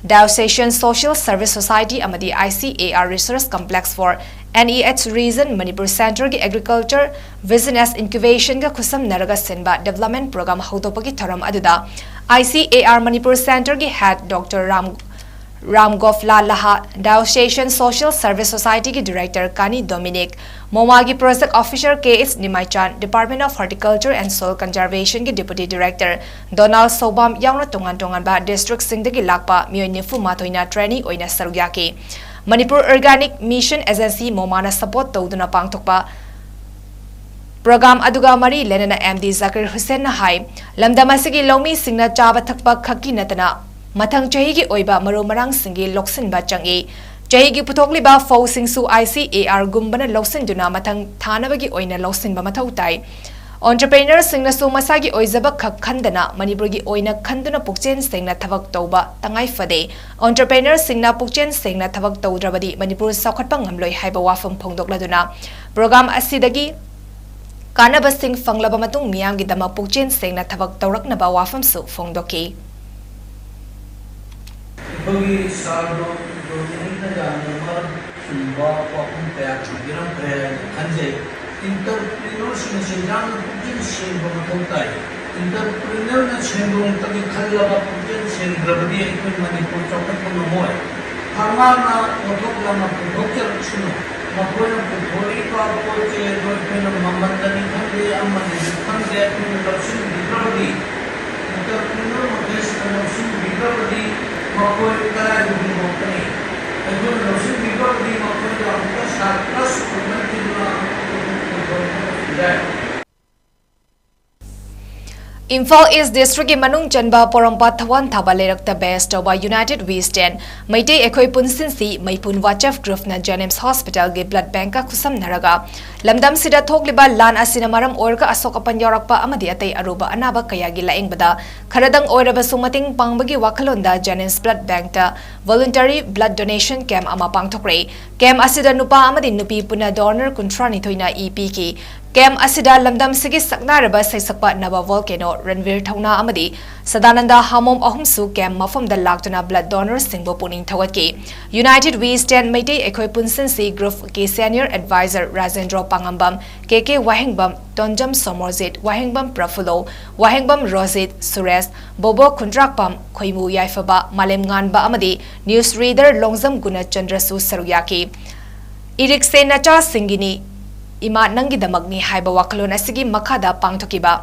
Diocesan Social Service Society ꯑꯃꯗꯤ ICAR Research Complex for NEH Region, Manipur Centre ꯒꯤ Agriculture Business Incubation ꯒ ꯈꯨꯠꯁꯝꯅꯔꯒ ꯁꯤꯟꯕ Development Program ꯍꯧꯗꯣꯛꯄꯒꯤ ꯊꯧꯔꯝ ꯑꯗꯨꯗ ICAR Manipur Centre ꯒꯤ Head Doctor Ram, Ram Gopal Laha, Diocesan Social Service Society ꯒꯤ Director ꯀꯥꯅꯤ Dominic, ꯃꯣꯃꯥꯒꯤ Project Officer K S Nimaichan, Department of Horticulture and Soil Conservation ꯒꯤ Deputy Director ꯗꯣꯅꯥꯜ ꯁꯧꯕꯥꯝ ꯌꯥꯎꯅ ꯇꯣꯉꯥꯟ ꯇꯣꯉꯥꯟꯕ district ꯁꯤꯡꯗꯒꯤ ꯂꯥꯛꯄ ꯃꯤꯑꯣꯏ ꯅꯤꯐꯨ ꯃꯥꯊꯣꯏꯅ trainee ꯑꯣꯏꯅ ꯁꯔꯨꯛ ꯌꯥꯈꯤ꯫ Manipur Organic Mission Agency, ꯃꯣꯃꯥꯅ support ꯇꯧꯗꯨꯅ ꯄꯥꯡꯊꯣꯛꯄ program ꯑꯗꯨꯒ ꯃꯔꯤ ꯂꯩꯅꯅ MD ꯖꯀꯤꯔ ꯍꯨꯁꯦꯟꯅ ꯍꯥꯏ, ꯂꯝꯗꯝ ꯑꯁꯤꯒꯤ ꯂꯧꯃꯤꯁꯤꯡꯅ ꯆꯥꯕ ꯊꯛꯄ ꯈꯛꯀꯤ ꯅꯠꯇꯅ ꯃꯊꯪ ꯆꯍꯤꯒꯤ ꯑꯣꯏꯕ ꯃꯔꯨ ꯃꯔꯥꯡꯁꯤꯡꯒꯤ ꯂꯧꯁꯤꯟꯕ ꯆꯪꯏ꯫ ꯆꯍꯤꯒꯤ ꯄꯨꯊꯣꯛꯂꯤꯕ ꯐꯧꯁꯤꯡꯁꯨ ICAR ꯒꯨꯝꯕꯅ ꯂꯧꯁꯤꯟꯗꯨꯅ ꯃꯊꯪ ꯊꯥꯅꯕꯒꯤ ꯑꯣꯏꯅ ꯂꯧꯁꯤꯟꯕ ꯃꯊꯧ ꯇꯥꯏ꯫ Entrepreneur ꯁꯤꯡꯅꯁꯨ ꯃꯁꯥꯒꯤ ꯑꯣꯏꯖꯕ ꯈꯛ ꯈꯟꯗꯅ ꯃꯅꯤꯄꯨꯔꯒꯤ ꯑꯣꯏꯅ ꯈꯟꯗꯨꯅ ꯄꯨꯛꯆꯦꯜ ꯁꯦꯡꯅ ꯊꯕꯛ ꯇꯧꯕ ꯇꯉꯥꯏ ꯐꯗꯦ꯫ Entrepreneur ꯁꯤꯡꯅ ꯄꯨꯛꯆꯦꯜ ꯁꯦꯡꯅ ꯊꯕꯛ ꯇꯧꯗ꯭ꯔꯕꯗꯤ ꯃꯅꯤꯄꯨꯔ ꯆꯥꯎꯈꯠꯄ ꯉꯝꯂꯣꯏ ꯍꯥꯏꯕ ꯋꯥꯐꯝ ꯐꯣꯡꯗꯣꯛꯂꯗꯨꯅ, program ꯑꯁꯤꯗꯒꯤ ꯀꯥꯟꯅꯕꯁꯤꯡ ꯐꯪꯂꯕ ꯃꯇꯨꯡ ꯃꯤꯌꯥꯝꯒꯤꯗꯃꯛ ꯄꯨꯛꯆꯦꯜ ꯁꯦꯡꯅ ꯊꯕꯛ ꯇꯧꯔꯛꯅꯕ ꯋꯥꯐꯝꯁꯨ ꯐꯣꯡꯗꯣꯛꯈꯤ꯫ ꯑꯩꯈꯣꯏꯒꯤ ꯁꯥꯔ ꯗꯣ-, ꯗꯣꯃꯤꯅꯤꯛꯅ ꯌꯥꯝꯅ ꯃꯔꯝ ꯆꯨꯝꯕ ꯋꯥꯐꯝ ꯀꯌꯥ ꯊꯝꯕꯤꯔꯝꯈ꯭ꯔꯦ ꯍꯥꯏꯅ ꯈꯟꯖꯩ꯫ Entrepreneurꯁꯤꯡꯅ ꯁꯦꯟꯖꯥꯡꯅ ꯄꯨꯛꯆꯦꯜ ꯁꯦꯡꯕ ꯃꯊꯧ ꯇꯥꯏ꯫ Entrepreneurꯅ ꯁꯦꯟꯗꯣꯡꯇꯒꯤ ꯈꯜꯂꯕ ꯄꯨꯛꯆꯦꯜ ꯁꯦꯡꯗ꯭ꯔꯕꯗꯤ ꯑꯩꯈꯣꯏ ꯃꯅꯤꯄꯨꯔ ꯆꯥꯎꯈꯠꯄ ꯉꯝꯃꯣꯏ꯫ ꯐꯥꯔꯃꯔꯅ ꯄꯣꯠꯊꯣꯛ ꯌꯥꯝꯅ ꯄꯨꯊꯣꯛꯆꯔꯛꯁꯅꯨ, ꯃꯈꯣꯏꯅ ꯄꯨꯊꯣꯔꯛꯏꯕ ꯄꯣꯠ ꯆꯩ ꯑꯗꯨ ꯑꯩꯈꯣꯏꯅ ꯃꯃꯜꯗꯅꯤ ꯈꯪꯗꯦ, ꯑꯃꯗꯅꯤ ꯈꯪꯗꯦ, ꯑꯩꯈꯣꯏꯅ ꯂꯧꯁꯤꯟꯕꯤꯗ꯭ꯔꯕꯗꯤ, entrepreneur ꯃꯈꯩꯁꯤꯅ ꯂꯧꯁꯤꯟꯕꯤꯗ꯭ꯔꯕꯗꯤ ꯃꯈꯣꯏ ꯀꯗꯥꯏꯗ ꯍꯨꯟꯗꯣꯛꯀꯅꯤ? ꯑꯩꯈꯣꯏꯅ ꯂꯧꯁꯤꯟꯕꯤꯗ꯭ꯔꯕꯗꯤ ꯃꯈꯣꯏꯗ ꯑꯃꯨꯛꯀ surplus ꯑꯣꯏꯃꯟꯈꯤꯗꯨꯅ ꯑꯃꯨꯛꯀ ꯄꯨꯊꯣꯛꯄ ꯌꯥꯏ꯫ ꯏꯝꯐꯥꯜ East Districtꯀꯤ ꯃꯅꯨꯡ ꯆꯟꯕ ꯄꯣꯔꯣꯝꯄꯥꯠ ꯊꯋꯥꯟ ꯊꯥꯕ ꯂꯩꯔꯛꯇ base ꯇꯧꯕ United We Stand ꯃꯩꯇꯩ ꯑꯩꯈꯣꯏ ꯄꯨꯟꯁꯤꯟꯁꯤ ꯃꯩꯄꯨꯟ WhatsApp groupꯅ JNIMS Hospitalꯒꯤ blood bankꯀ ꯈꯨꯠꯁꯝꯅꯔꯒ ꯂꯝꯗꯝꯁꯤꯗ ꯊꯣꯛꯂꯤꯕ ꯂꯥꯟ ꯑꯁꯤꯅ ꯃꯔꯝ ꯑꯣꯏꯔꯒ ꯑꯁꯣꯛ ꯑꯄꯟ ꯌꯥꯎꯔꯛꯄ ꯑꯃꯗꯤ ꯑꯇꯩ ꯑꯔꯨꯕ ꯑꯅꯥꯕ ꯀꯌꯥꯒꯤ ꯂꯥꯌꯦꯡꯕꯗ ꯈꯔꯗꯪ ꯑꯣꯏꯔꯕꯁꯨ ꯃꯇꯦꯡ ꯄꯥꯡꯕꯒꯤ ꯋꯥꯈꯜꯂꯣꯟꯗ JNIMS blood bankꯇ voluntary blood donation camp ꯑꯃ ꯄꯥꯡꯊꯣꯛꯈ꯭ꯔꯦ꯫ Camp ꯑꯁꯤꯗ ꯅꯨꯄꯥ ꯑꯃꯗꯤ ꯅꯨꯄꯤ ꯄꯨꯟꯅ donor ꯀꯨꯟꯊ꯭ꯔꯥ ꯅꯤꯊꯣꯏꯅ ꯏ ꯄꯤꯈꯤ꯫ ꯀꯦꯝꯞ ꯑꯁꯤꯗ ꯂꯝꯗꯝꯁꯤꯒꯤ ꯁꯛꯅꯥꯏꯔꯕ ꯁꯩꯁꯛꯄ ꯅꯕ ꯚꯣꯜꯀꯦꯅꯣ ꯔꯟꯕꯤꯔ ꯊꯧꯅꯥ ꯑꯃꯗꯤ ꯁꯗꯥꯅꯟꯗ ꯍꯥꯃꯣꯝ ꯑꯍꯨꯝꯁꯨ ꯀꯦꯝꯞ ꯃꯐꯝꯗ ꯂꯥꯛꯇꯨꯅ ꯕ꯭ꯂꯗ ꯗꯣꯅꯔꯁꯤꯡꯕꯨ ꯄꯨꯛꯅꯤꯡ ꯊꯧꯒꯠꯈꯤ꯫ United We Stand ꯃꯩꯇꯩ ꯑꯩꯈꯣꯏ ꯄꯨꯟꯁꯤꯟꯁꯤ ꯒ꯭ꯔꯨꯞꯀꯤ ꯁꯦꯅꯤꯌꯔ ꯑꯦꯗꯚꯥꯏꯖꯔ ꯔꯥꯖꯦꯟꯗ꯭ꯔꯣ ꯄꯥꯉꯝꯕꯝ, ꯀꯦ ꯀꯦ ꯋꯥꯍꯦꯡꯕꯝ, ꯇꯣꯟꯖꯝ ꯁꯣꯃꯣꯔꯖꯤꯠ, ꯋꯥꯍꯦꯡꯕꯝ ꯄ꯭ꯔꯐꯨꯜꯂꯣ, ꯋꯥꯍꯦꯡꯕꯝ ꯔꯣꯖꯤꯠ, ꯁꯨꯔꯦꯁ, ꯕꯣꯕꯣ ꯈꯨꯟꯗ꯭ꯔꯥꯛꯄꯝ, ꯈꯣꯏꯃꯨ ꯌꯥꯏꯐꯕ, ꯃꯥꯂꯦꯝꯉꯥꯟꯕ ꯑꯃꯗꯤ ꯅ꯭ꯌꯨꯁ ꯔꯤꯗꯔ ꯂꯣꯡꯖꯝ ꯒꯨꯅꯆꯟꯗ꯭ꯔꯁꯨ ꯁꯔꯨꯛ ꯌꯥꯈꯤ꯫ ꯏꯔꯤꯛꯁꯦ ꯅꯆꯥꯁꯤꯡꯒꯤꯅꯤ, ꯏꯃꯥ ꯅꯪꯒꯤꯗꯃꯛꯅꯤ ꯍꯥꯏꯕ ꯋꯥꯈꯜꯂꯣꯟ ꯑꯁꯤꯒꯤ ꯃꯈꯥꯗ ꯄꯥꯡꯊꯣꯛꯈꯤꯕ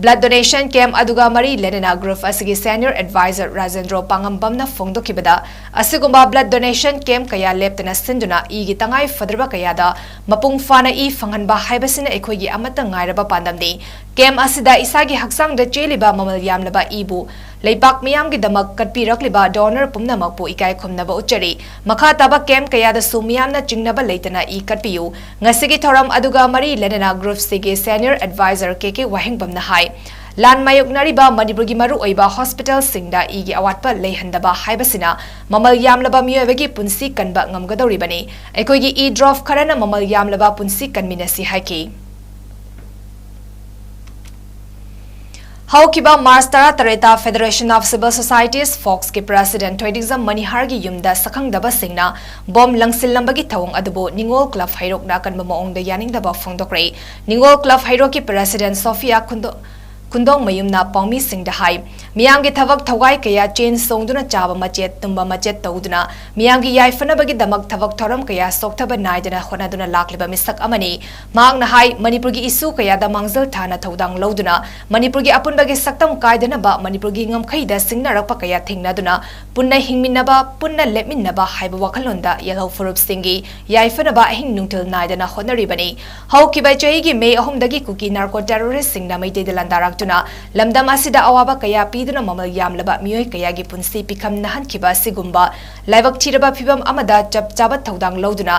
ꯕ꯭ꯂꯗ ꯗꯣꯅꯦꯁꯟ ꯀꯦꯝꯞ ꯑꯗꯨꯒ ꯃꯔꯤ ꯂꯩꯅꯅ ꯒ꯭ꯔꯨꯞ ꯑꯁꯤꯒꯤ ꯁꯦꯅꯤꯌꯔ ꯑꯦꯗꯚꯥꯏꯖꯔ ꯔꯥꯖꯦꯟꯗ꯭ꯔꯣ ꯄꯥꯉꯝꯕꯝꯅ ꯐꯣꯡꯗꯣꯛꯈꯤꯕꯗ, ꯑꯁꯤꯒꯨꯝꯕ ꯕ꯭ꯂꯗ ꯗꯣꯅꯦꯁꯟ ꯀꯦꯝꯞ ꯀꯌꯥ ꯂꯦꯞꯇꯅ ꯁꯤꯟꯗꯨꯅ ꯏꯒꯤ ꯇꯉꯥꯏ ꯐꯗ꯭ꯔꯕ ꯀꯌꯥꯗ ꯃꯄꯨꯡ ꯐꯥꯅ ꯏ ꯐꯪꯍꯟꯕ ꯍꯥꯏꯕꯁꯤꯅ ꯑꯩꯈꯣꯏꯒꯤ ꯑꯃꯠꯇ ꯉꯥꯏꯔꯕ ꯄꯥꯟꯗꯝꯅꯤ꯫ ꯀꯦꯝꯞ ꯑꯁꯤꯗ ꯏꯁꯥꯒꯤ ꯍꯛꯆꯥꯡꯗ ꯆꯦꯜꯂꯤꯕ ꯃꯃꯜ ꯌꯥꯝꯂꯕ ꯏꯕꯨ ꯂꯩꯕꯥꯛ ꯃꯤꯌꯥꯝꯒꯤꯗꯃꯛ ꯀꯠꯄꯤꯔꯛꯂꯤꯕ ꯗꯣꯅꯔ ꯄꯨꯝꯅꯃꯛꯄꯨ ꯏꯀꯥꯏ ꯈꯨꯝꯅꯕ ꯎꯠꯆꯔꯤ꯫ ꯃꯈꯥ ꯇꯥꯕ ꯀꯦꯝꯞ ꯀꯌꯥꯗꯁꯨ ꯃꯤꯌꯥꯝꯅ ꯆꯤꯡꯅꯕ ꯂꯩꯇꯅ ꯏ ꯀꯠꯄꯤꯌꯨ꯫ ꯉꯁꯤꯒꯤ ꯊꯧꯔꯝ ꯑꯗꯨꯒ ꯃꯔꯤ ꯂꯩꯅꯅ ꯒ꯭ꯔꯨꯞ ꯁꯤꯒꯤ ꯁꯦꯅꯤꯌꯔ ꯑꯦꯗꯚꯥꯏꯖꯔ ꯀꯦ ꯀꯦ ꯋꯥꯍꯦꯡꯕꯝꯅ ꯍꯥꯏ, ꯂꯥꯟ ꯃꯥꯌꯣꯛꯅꯔꯤꯕ ꯃꯅꯤꯄꯨꯔꯒꯤ ꯃꯔꯨꯑꯣꯏꯕ ꯍꯣꯁꯄꯤꯇꯥꯜꯁꯤꯡꯗ ꯏꯒꯤ ꯑꯋꯥꯠꯄ ꯂꯩꯍꯟꯗꯕ ꯍꯥꯏꯕꯁꯤꯅ ꯃꯃꯜ ꯌꯥꯝꯂꯕ ꯃꯤꯑꯣꯏꯕꯒꯤ ꯄꯨꯟꯁꯤ ꯀꯟꯕ ꯉꯝꯒꯗꯧꯔꯤꯕꯅꯤ꯫ ꯑꯩꯈꯣꯏꯒꯤ ꯏ ꯗ꯭ꯔꯣꯞ ꯈꯔꯅ ꯃꯃꯜ ꯌꯥꯝꯂꯕ ꯄꯨꯟꯁꯤ ꯀꯟꯃꯤꯟꯅꯁꯤ ꯍꯥꯏꯈꯤ꯫ ꯍꯧꯈꯤꯕ ꯃꯥꯔꯆ ꯇꯔꯥꯇꯔꯦꯠꯇ Federation of Civil Societies, ꯐꯣꯛꯁꯀꯤ ꯄ꯭ꯔꯦꯁꯤꯗꯦꯟꯠ ꯊꯣꯏꯅꯤꯡꯖꯝ ꯃꯅꯤꯍꯥꯔꯒꯤ ꯌꯨꯝꯗ ꯁꯛꯈꯪꯗꯕꯁꯤꯡꯅ ꯕꯣꯝ ꯂꯪꯁꯤꯜꯂꯝꯕꯒꯤ ꯊꯧꯑꯣꯡ ꯑꯗꯨꯕꯨ ꯅꯤꯉꯣꯜ ꯀ꯭ꯂꯕ ꯍꯩꯔꯣꯛꯅ ꯑꯀꯟꯕ ꯃꯑꯣꯡꯗ ꯌꯥꯅꯤꯡꯗꯕ ꯐꯣꯡꯗꯣꯛꯈ꯭ꯔꯦ꯫ ꯅꯤꯉꯣꯜ ꯀ꯭ꯂꯕ ꯍꯩꯔꯣꯛꯀꯤ ꯄ꯭ꯔꯦꯁꯤꯗꯦꯟꯠ ꯁꯣꯐꯤꯌꯥ ꯈꯨꯟꯗꯣ-, ꯈꯨꯟꯗꯣꯡꯃꯌꯨꯝꯅ ꯄꯥꯎꯃꯤꯁꯤꯡꯗ ꯍꯥꯏ, ꯃꯤꯌꯥꯝꯒꯤ ꯊꯕꯛ ꯊꯧꯒꯥꯏ ꯀꯌꯥ ꯆꯦꯟ ꯆꯣꯡꯗꯨꯅ ꯆꯥꯕ ꯃꯆꯦꯠ, ꯇꯨꯝꯕ ꯃꯆꯦꯠ ꯇꯧꯗꯨꯅ ꯃꯤꯌꯥꯝꯒꯤ ꯌꯥꯏꯐꯅꯕꯒꯤꯗꯃꯛ ꯊꯕꯛ ꯊꯧꯔꯝ ꯀꯌꯥ ꯆꯣꯛꯊꯕ ꯅꯥꯏꯗꯅ ꯍꯣꯠꯅꯗꯨꯅ ꯂꯥꯛꯂꯤꯕ ꯃꯤꯁꯛ ꯑꯃꯅꯤ꯫ ꯃꯍꯥꯛꯅ ꯍꯥꯏ, ꯃꯅꯤꯄꯨꯔꯒꯤ ꯏꯁꯨ ꯀꯌꯥꯗ ꯃꯥꯡꯖꯤꯜ ꯊꯥꯅ ꯊꯧꯗꯥꯡ ꯂꯧꯗꯨꯅ ꯃꯅꯤꯄꯨꯔꯒꯤ ꯑꯄꯨꯟꯕꯒꯤ ꯁꯛꯇꯝ ꯀꯥꯏꯗꯅꯕ, ꯃꯅꯤꯄꯨꯔꯒꯤ ꯉꯝꯈꯩꯗ ꯁꯤꯡꯅꯔꯛꯄ ꯀꯌꯥ ꯊꯦꯡꯅꯗꯨꯅ ꯄꯨꯟꯅ ꯍꯤꯡꯃꯤꯟꯅꯕ, ꯄꯨꯟꯅ ꯂꯦꯞꯃꯤꯟꯅꯕ ꯍꯥꯏꯕ ꯋꯥꯈꯜꯂꯣꯟꯗ ꯌꯦꯜꯍꯧ ꯐꯨꯔꯨꯞꯁꯤꯡꯒꯤ ꯌꯥꯏꯐꯅꯕ ꯑꯍꯤꯡ ꯅꯨꯡꯊꯤꯜ ꯅꯥꯏꯗꯅ ꯍꯣꯠꯅꯔꯤꯕꯅꯤ꯫ ꯍꯧꯈꯤꯕ ꯆꯍꯤꯒꯤ ꯃꯦ ꯑꯍꯨꯝꯗꯒꯤ ꯀꯨꯀꯤ ꯅꯥꯔꯀꯣ ꯇꯦꯔꯣꯔꯤꯁꯁꯤꯡꯅ ꯃꯩꯇꯩꯗ ꯂꯥꯟꯗꯥꯔꯛꯇꯨꯅ ꯂꯝꯗꯝ ꯑꯁꯤꯗ ꯑꯋꯥꯕ ꯀꯌꯥ ꯄꯤꯗꯨꯅ ꯃꯃꯜ ꯌꯥꯝꯂꯕ ꯃꯤꯑꯣꯏ ꯀꯌꯥꯒꯤ ꯄꯨꯟꯁꯤ ꯄꯤꯈꯝ ꯅꯥꯍꯟꯈꯤꯕ ꯑꯁꯤꯒꯨꯝꯕ ꯂꯥꯏꯕꯛ ꯊꯤꯔꯕ ꯐꯤꯚꯝ ꯑꯃꯗ ꯆꯞ ꯆꯥꯕ ꯊꯧꯗꯥꯡ ꯂꯧꯗꯨꯅ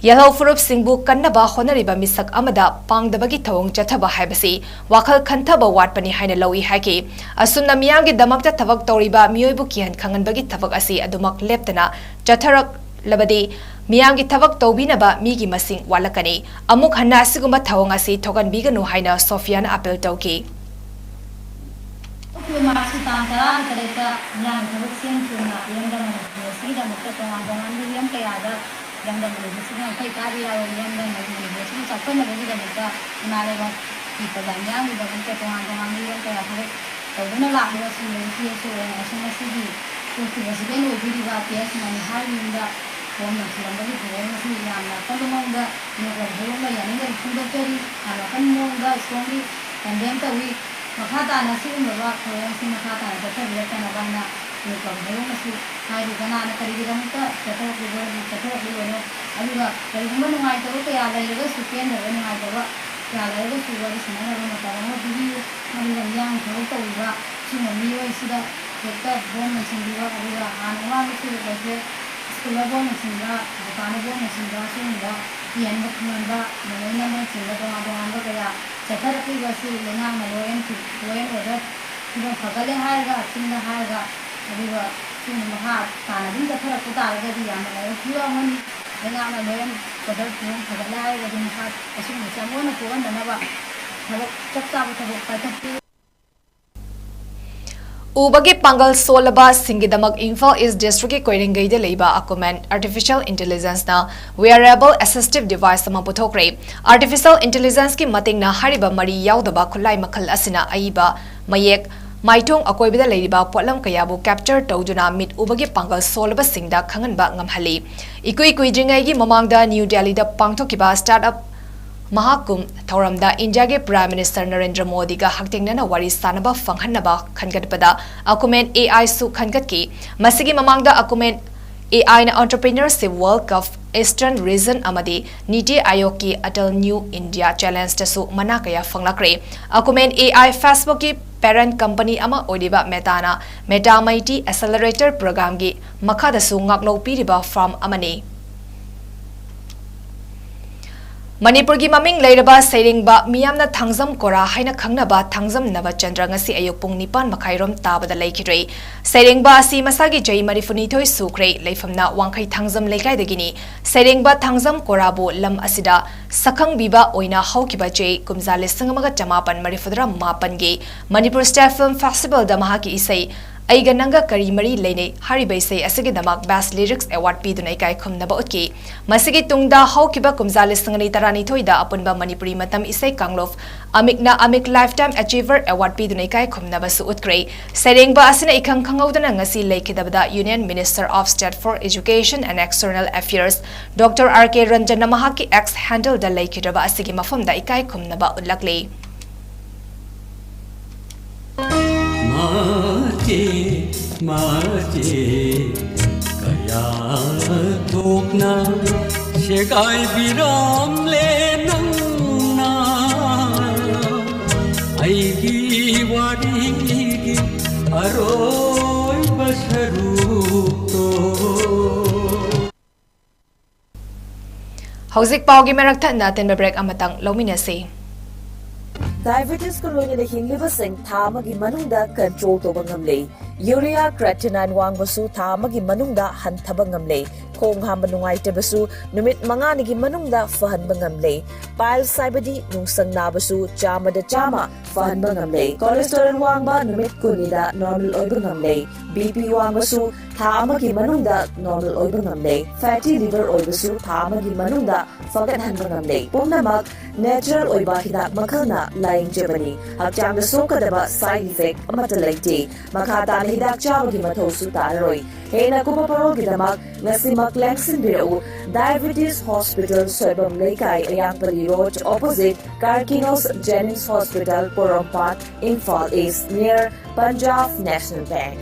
ꯌꯦꯜꯍꯧ ꯐꯨꯔꯨꯞꯁꯤꯡꯕꯨ ꯀꯟꯅꯕ ꯍꯣꯠꯅꯔꯤꯕ ꯃꯤꯁꯛ ꯑꯃꯗ ꯄꯥꯡꯗꯕꯒꯤ ꯊꯧꯑꯣꯡ ꯆꯠꯊꯕ ꯍꯥꯏꯕꯁꯤ ꯋꯥꯈꯜ ꯈꯟꯊꯕ ꯋꯥꯠꯄꯅꯤ ꯍꯥꯏꯅ ꯂꯧꯏ ꯍꯥꯏꯈꯤ꯫ ꯑꯁꯨꯝꯅ ꯃꯤꯌꯥꯝꯒꯤꯗꯃꯛꯇ ꯊꯕꯛ ꯇꯧꯔꯤꯕ ꯃꯤꯑꯣꯏꯕꯨ ꯀꯤꯍꯟ ꯈꯪꯍꯟꯕꯒꯤ ꯊꯕꯛ ꯑꯁꯤ ꯑꯗꯨꯃꯛ ꯂꯦꯞꯇꯅ ꯆꯠꯊꯔꯛ-, ꯂꯕꯗꯤ ꯃꯤꯌꯥꯝꯒꯤ ꯊꯕꯛ ꯇꯧꯕꯤꯅꯕ ꯃꯤꯒꯤ ꯃꯁꯤꯡ ꯋꯥꯠꯂꯛꯀꯅꯤ꯫ ꯑꯃꯨꯛ ꯍꯟꯅ ꯑꯁꯤꯒꯨꯝꯕ ꯊꯧꯑꯣꯡ ꯑꯁꯤ ꯊꯣꯛꯍꯟꯕꯤꯒꯅꯨ ꯍꯥꯏꯅ ꯁꯣꯐꯤꯌꯥꯅ ꯑꯥꯄꯤꯜ ꯇꯧꯈꯤ꯫ ꯑꯣꯛꯇꯣꯕꯔ ꯃꯥꯔꯆꯀꯤ ꯇꯥꯡ ꯇꯔꯥꯒ ꯇꯔꯦꯠꯇ ꯃꯤꯌꯥꯝꯒꯤ ꯊꯕꯛ ꯁꯦꯝ ꯊꯨꯡꯅ ꯏꯔꯝꯗꯝ ꯃꯅꯤꯄꯨꯔ ꯑꯁꯤꯒꯤꯗꯃꯛꯇ ꯇꯣꯉꯥꯟ ꯇꯣꯉꯥꯟꯕ ꯍꯤꯔꯝ ꯀꯌꯥꯗ ꯏꯔꯝꯗꯝ ꯃꯅꯤꯄꯨꯔ ꯑꯁꯤꯒꯤ ꯉꯝꯈꯩ ꯀꯥꯕ ꯌꯥꯕ ꯏꯔꯝꯗꯝ ꯃꯅꯤꯄꯨꯔ ꯑꯁꯤꯒꯤ ꯆꯥꯎꯈꯠꯅꯕꯒꯤꯗꯃꯛꯇ ꯏꯃꯥ ꯂꯩꯕꯥꯛꯀꯤ ꯄ꯭ꯔꯖꯥ ꯃꯤꯌꯥꯝꯒꯤꯗꯃꯛꯇ ꯇꯣꯉꯥꯟ ꯇꯣꯉꯥꯟꯕ ꯍꯤꯔꯝ ꯀꯌꯥ ꯊꯕꯛ ꯇꯧꯗꯨꯅ ꯂꯥꯛꯂꯤꯕꯁꯤꯡ ꯑꯁꯤ ꯑꯣꯏꯅ ꯉꯁꯤ ꯉꯁꯤꯒꯤ ꯄ꯭ꯔꯤꯊꯤꯕꯤꯁꯤꯗ ꯂꯣꯏꯕꯤꯔꯤꯕ ꯄꯤ ꯑꯦꯁ ꯃꯅꯤ ꯍꯥꯏꯔꯤꯕ ꯌꯨꯝꯗ ꯐꯣꯝ ꯂꯧꯁꯤꯜꯂꯝꯕꯒꯤ ꯊꯧꯑꯣꯡ ꯑꯁꯤ ꯌꯥꯝꯅ ꯑꯀꯟꯕ ꯃꯑꯣꯡꯗ ꯅꯣꯛꯂꯕ ꯊꯧꯑꯣꯡ ꯑꯃ ꯌꯥꯅꯤꯡꯗꯕ ꯐꯣꯡꯗꯣꯛꯆꯔꯤ꯫ ꯌꯥꯝꯅ ꯑꯀꯟꯕ ꯃꯑꯣꯡꯗ strongly condemn ꯇꯧꯏ꯫ ꯃꯈꯥ ꯇꯥꯅ ꯑꯁꯤꯒꯨꯝꯂꯕ ꯊꯧꯑꯣꯡꯁꯤꯡ ꯃꯈꯥ ꯇꯥꯅ ꯆꯠꯊꯕꯤꯔꯛꯇꯅꯕ ꯍꯥꯏꯅ ꯅꯣꯛꯂꯕ ꯊꯧꯑꯣꯡ ꯑꯁꯤ ꯍꯥꯏꯔꯤ꯫ ꯀꯅꯥꯅ ꯀꯔꯤꯒꯤꯗꯃꯛꯇ ꯆꯠꯊꯔꯛꯂꯤꯕꯅꯣ, ꯆꯠꯊꯔꯛꯂꯤꯕꯅꯣ? ꯑꯗꯨꯒ ꯀꯔꯤꯒꯨꯝꯕ ꯅꯨꯡꯉꯥꯏꯇꯕ ꯀꯌꯥ ꯂꯩꯔꯒꯁꯨ, ꯄꯦꯟꯗꯕ ꯅꯨꯡꯉꯥꯏꯇꯕ ꯀꯌꯥ ꯂꯩꯔꯒꯁꯨ ꯋꯥꯔꯤ ꯁꯥꯟꯅꯅꯕ ꯃꯇꯝ ꯑꯃ ꯄꯤꯕꯤꯌꯨ꯫ ꯃꯗꯨꯅ ꯃꯤꯌꯥꯝꯒꯤ ꯊꯕꯛ ꯇꯧꯔꯤꯕ ꯑꯁꯤꯒꯨꯝꯕ ꯃꯤꯑꯣꯏꯁꯤꯗ ꯍꯦꯛꯇ ꯕꯣꯝ ꯂꯪꯁꯤꯟꯕꯤꯕ, ꯑꯗꯨꯒ ꯍꯥꯟꯅ ꯃꯃꯥꯡꯗꯁꯨ ꯂꯩꯈ꯭ꯔꯦ, ꯁ꯭ꯀꯨꯜꯗ ꯕꯣꯝ ꯂꯪꯁꯤꯟꯕ, ꯗꯨꯀꯥꯟꯗ ꯕꯣꯝ ꯂꯪꯁꯤꯟꯕ, ꯑꯁꯤꯒꯨꯝꯕ ꯀꯤꯍꯟꯕ ꯈꯪꯍꯟꯕ, ꯅꯣꯡꯃꯩꯅ ꯂꯣꯏꯅ ꯆꯤꯡꯕ ꯇꯣꯉꯥꯟ ꯇꯣꯉꯥꯟꯕ ꯀꯌꯥ ꯆꯠꯊꯔꯛꯂꯤꯕ ꯑꯁꯤ ꯂꯩꯉꯥꯛꯅ law and, law and order ꯐꯤꯕꯝ ꯐꯒꯠꯂꯦ ꯍꯥꯏꯔꯒ, ꯆꯤꯡꯗ ꯍꯥꯏꯔꯒ, ꯑꯗꯨꯒ ꯁꯤꯒꯨꯝꯕ ꯃꯈꯥ ꯇꯥꯅ ꯑꯗꯨꯝ ꯆꯠꯊꯔꯛꯄ ꯇꯥꯔꯒꯗꯤ ꯌꯥꯝꯅ ꯂꯥꯏꯕꯛ ꯊꯤꯕ ꯑꯃꯅꯤ꯫ ꯂꯩꯉꯥꯛꯅ law and order ꯐꯤꯕꯝ ꯐꯒꯠꯂꯦ ꯍꯥꯏꯔꯒꯗꯤ ꯃꯈꯥ ꯑꯁꯤꯒꯨꯝꯕꯁꯦ ꯌꯥꯝ ꯑꯣꯟꯅ ꯊꯣꯛꯍꯟꯗꯅꯕ ꯊꯕꯛ, ꯆꯞ ꯆꯥꯕ ꯊꯕꯛ ꯄꯥꯏꯈꯠꯄꯤꯌꯨ꯫ ꯎꯕꯒꯤ ꯄꯥꯡꯒꯜ ꯁꯣꯜꯂꯕꯁꯤꯡꯒꯤꯗꯃꯛ ꯏꯝꯐꯥꯜ ꯏꯁ ꯗꯤꯁꯇ꯭ꯔꯤꯛꯀꯤ ꯀꯣꯏꯔꯦꯡꯒꯩꯗ ꯂꯩꯕ ꯑꯀꯨꯃꯦꯟ ꯑꯥꯔꯇꯤꯐꯤꯁꯤꯌꯦꯜ ꯏꯟꯇꯦꯂꯤꯖꯦꯟꯁꯅ wearable assistive device ꯑꯃ ꯄꯨꯊꯣꯛꯈ꯭ꯔꯦ꯫ ꯑꯥꯔꯇꯤꯐꯤꯁꯤꯌꯦꯜ ꯏꯟꯇꯦꯂꯤꯖꯦꯟꯁꯀꯤ ꯃꯇꯦꯡꯅ ꯍꯥꯏꯔꯤꯕ ꯃꯔꯤ ꯌꯥꯎꯗꯕ ꯈꯨꯠꯂꯥꯏ ꯃꯈꯜ ꯑꯁꯤꯅ ꯑꯏꯕ ꯃꯌꯦꯛ, ꯃꯥꯏꯊꯣꯡ ꯑꯀꯣꯏꯕꯗ ꯂꯩꯔꯤꯕ ꯄꯣꯠꯂꯝ ꯀꯌꯥꯕꯨ capture ꯇꯧꯗꯨꯅ ꯃꯤꯠ ꯎꯕꯒꯤ ꯄꯥꯡꯒꯜ ꯁꯣꯜꯂꯕꯁꯤꯡꯗ ꯈꯪꯍꯟꯕ ꯉꯝꯍꯜꯂꯤ꯫ ꯏꯀꯨꯏ ꯀꯨꯏꯗ꯭ꯔꯤꯉꯩꯒꯤ ꯃꯃꯥꯡꯗ ꯅ꯭ꯌꯨ ꯗꯦꯜꯂꯤꯗ ꯄꯥꯡꯊꯣꯛꯈꯤꯕ startup ꯃꯍꯥꯀꯨꯝ ꯊꯧꯔꯝꯗ ꯏꯟꯗꯤꯌꯥꯒꯤ Prime Minister ꯅꯔꯦꯟꯗ꯭ꯔ ꯃꯣꯗꯤꯒ ꯍꯛꯊꯦꯡꯅꯅ ꯋꯥꯔꯤ ꯁꯥꯅꯕ ꯐꯪꯍꯟꯅꯕ ꯈꯟꯒꯠꯄꯗ ꯑꯀꯨꯃꯦꯟ AI ꯁꯨ ꯈꯟꯒꯠꯈꯤ꯫ ꯃꯁꯤꯒꯤ ꯃꯃꯥꯡꯗ ꯑꯀꯨꯃꯦꯟ AI ꯅ Entrepreneurship World Cup Eastern Region ꯑꯃꯗꯤ ꯅꯤꯇꯤ ꯑꯥꯌꯣꯒꯀꯤ Atal New India Challenge ꯇꯁꯨ ꯃꯅꯥ ꯀꯌꯥ ꯐꯪꯂꯛꯈ꯭ꯔꯦ꯫ ꯑꯀꯨꯃꯦꯟ AI Facebook ꯀꯤ parent company ꯑꯃ ꯑꯣꯏꯔꯤꯕ Meta ꯅ Meta ꯃꯩꯇꯤ Accelerator Program ꯒꯤ ꯃꯈꯥꯗꯁꯨ ꯉꯥꯛꯂꯧ ꯄꯤꯔꯤꯕ firm ꯑꯃꯅꯤ꯫ ꯃꯅꯤꯄꯨꯔꯒꯤ ꯃꯃꯤꯡ ꯂꯩꯔꯕ ꯁꯩꯔꯦꯡꯕ ꯃꯤꯌꯥꯝꯅ ꯊꯥꯡꯖꯝ ꯀꯣꯔꯥ ꯍꯥꯏꯅ ꯈꯪꯅꯕ ꯊꯥꯡꯖꯝ ꯅꯕꯆꯟꯗ꯭ꯔ ꯉꯁꯤ ꯑꯌꯨꯛ ꯄꯨꯡ ꯅꯤꯄꯥꯟ ꯃꯈꯥꯏꯔꯣꯝ ꯇꯥꯕꯗ ꯂꯩꯈꯤꯗ꯭ꯔꯦ꯫ ꯁꯩꯔꯦꯡꯕ ꯑꯁꯤ ꯃꯁꯥꯒꯤ ꯆꯍꯤ ꯃꯔꯤꯐꯨꯅꯤꯊꯣꯏ ꯁꯨꯈ꯭ꯔꯦ, ꯂꯩꯐꯝꯅ ꯋꯥꯡꯈꯩ ꯊꯥꯡꯖꯝ ꯂꯩꯀꯥꯏꯗꯒꯤꯅꯤ꯫ ꯁꯩꯔꯦꯡꯕ ꯊꯥꯡꯖꯝ ꯀꯣꯔꯥꯕꯨ ꯂꯝ ꯑꯁꯤꯗ ꯁꯛꯈꯪꯕꯤꯕ ꯑꯣꯏꯅ ꯍꯧꯈꯤꯕ ꯆꯍꯤ ꯀꯨꯝꯖꯥ ꯂꯤꯁꯤꯡ ꯑꯃꯒ ꯆꯃꯥꯄꯟ ꯃꯔꯤꯐꯨꯇꯔꯥ ꯃꯥꯄꯟꯒꯤ ꯃꯅꯤꯄꯨꯔ ꯁ꯭ꯇꯦꯠ ꯐꯤꯜꯝ ꯐꯦꯁꯇꯤꯚꯦꯜꯗ ꯃꯍꯥꯛꯀꯤ ꯏꯁꯩ ꯑꯩꯒ ꯅꯪꯒ ꯀꯔꯤ ꯃꯔꯤ ꯂꯩꯅꯩ ꯍꯥꯏꯔꯤꯕ ꯏꯁꯩ ꯑꯁꯤꯒꯤꯗꯃꯛ Best Lyrics Award ꯄꯤꯗꯨꯅ ꯏꯀꯥꯏ ꯈꯨꯝꯅꯕ ꯎꯠꯈꯤ꯫ ꯃꯁꯤꯒꯤ ꯇꯨꯡꯗ ꯍꯧꯈꯤꯕ ꯀꯨꯝꯖꯥ ꯂꯤꯁꯤꯡ ꯑꯅꯤ ꯇꯔꯥꯅꯤꯊꯣꯏꯗ ꯑꯄꯨꯟꯕ ꯃꯅꯤꯄꯨꯔꯤ ꯃꯇꯝ ꯏꯁꯩ ꯀꯥꯡꯂꯨꯞ ꯑꯃꯤꯛꯅ ꯑꯃꯤꯛ Lifetime Achiever Award ꯄꯤꯗꯨꯅ ꯏꯀꯥꯏ ꯈꯨꯝꯅꯕꯁꯨ ꯎꯠꯈ꯭ꯔꯦ꯫ ꯁꯩꯔꯦꯡꯕ ꯑꯁꯤꯅ ꯏꯈꯪ ꯈꯪꯍꯧꯗꯅ ꯉꯁꯤ ꯂꯩꯈꯤꯗꯕꯗ Union Minister of State for Education and External Affairs Doctor R K ꯔꯟꯖꯟꯅ ꯃꯍꯥꯛꯀꯤ X handleꯗ ꯂꯩꯈꯤꯗ꯭ꯔꯕ ꯑꯁꯤꯒꯤ ꯃꯐꯝꯗ ꯏꯀꯥꯏ ꯈꯨꯝꯅꯕ ꯎꯠꯂꯛꯂꯤ꯫ ꯃꯆꯦ, ꯃꯆꯦ, ꯀꯌꯥ ꯊꯣꯛꯅ ꯁꯦꯒꯥꯏꯕꯤꯔꯝꯂꯦ ꯅꯪꯅ ꯑꯩꯒꯤ ꯋꯥꯔꯤꯒꯤ ꯑꯔꯣꯏꯕ ꯁꯔꯨꯛꯇꯣ꯫ ꯍꯧꯖꯤꯛ ꯄꯥꯎꯒꯤ ꯃꯔꯛ ꯊꯠꯅ ꯑꯇꯦꯟꯕ break ꯑꯃꯇꯪ ꯂꯧꯃꯤꯟꯅꯁꯤ꯫ Diabetesꯀ ꯂꯣꯏꯅꯅ ꯍꯤꯡꯂꯤꯕꯁꯤꯡ ꯊꯥ ꯑꯃꯒꯤ ꯃꯅꯨꯡꯗ control ꯇꯧꯕ ꯉꯝꯂꯦ꯫ Urea, creatinine ꯋꯥꯡꯕꯁꯨ ꯊꯥ ꯑꯃꯒꯤ ꯃꯅꯨꯡꯗ ꯍꯟꯊꯕ ꯉꯝꯂꯦ꯫ ꯈꯣꯡ ꯍꯥꯝꯕ ꯅꯨꯡꯉꯥꯏꯇꯕꯁꯨ ꯅꯨꯃꯤꯠ ꯃꯉꯥꯅꯤꯒꯤ ꯃꯅꯨꯡꯗ ꯐꯍꯟꯕ ꯉꯝꯂꯦ꯫ Piles ꯍꯥꯏꯕꯗꯤ ꯅꯨꯡꯁꯪ ꯅꯥꯕꯁꯨ ꯆꯥꯝꯃꯗ ꯆꯥꯝꯃ ꯐꯍꯟꯕ ꯉꯝꯂꯦ꯫ Cholesterol ꯋꯥꯡꯕ ꯅꯨꯃꯤꯠ ꯀꯨꯟꯅꯤꯗ normal ꯑꯣꯏꯕ ꯉꯝꯂꯦ꯫ BP ꯋꯥꯡꯕꯁꯨ ꯊꯥ ꯑꯃꯒꯤ ꯃꯅꯨꯡꯗ normal ꯑꯣꯏꯕ ꯉꯝꯂꯦ꯫ Fatty liver ꯑꯣꯏꯕꯁꯨ ꯊꯥ ꯑꯃꯒꯤ ꯃꯅꯨꯡꯗ ꯐꯒꯠꯍꯟꯕ ꯉꯝꯂꯦ꯫ ꯄꯨꯝꯅꯃꯛ natural ꯑꯣꯏꯕ ꯍꯤꯗꯥꯛ ꯃꯈꯜꯅ ꯂꯥꯌꯦꯡꯖꯕꯅꯤ꯫ ꯍꯛꯆꯥꯡꯗ ꯁꯣꯛꯀꯗꯕ side effect ꯑꯃꯠꯇ ꯂꯩꯇꯦ꯫ ꯃꯈꯥ ꯇꯥꯅ ꯍꯤꯗꯥꯛ ꯆꯥꯕꯒꯤ ꯃꯊꯧꯁꯨ ꯇꯥꯔꯔꯣꯏ꯫ ꯍꯦꯟꯅ ꯀꯨꯞꯄ ꯄꯥꯎꯒꯤꯗꯃꯛ ꯉꯁꯤꯃꯛ ꯂꯦꯡꯁꯤꯟꯕꯤꯔꯛꯎ꯫ Diabetes Hospital, ꯁꯣꯏꯕꯝ ꯂꯩꯀꯥꯏ, ꯑꯌꯥꯡꯄꯜꯂꯤ Road, opposite Karkinos Jennings Hospital, Porompat, Imphal East, near Punjab National Bank꯫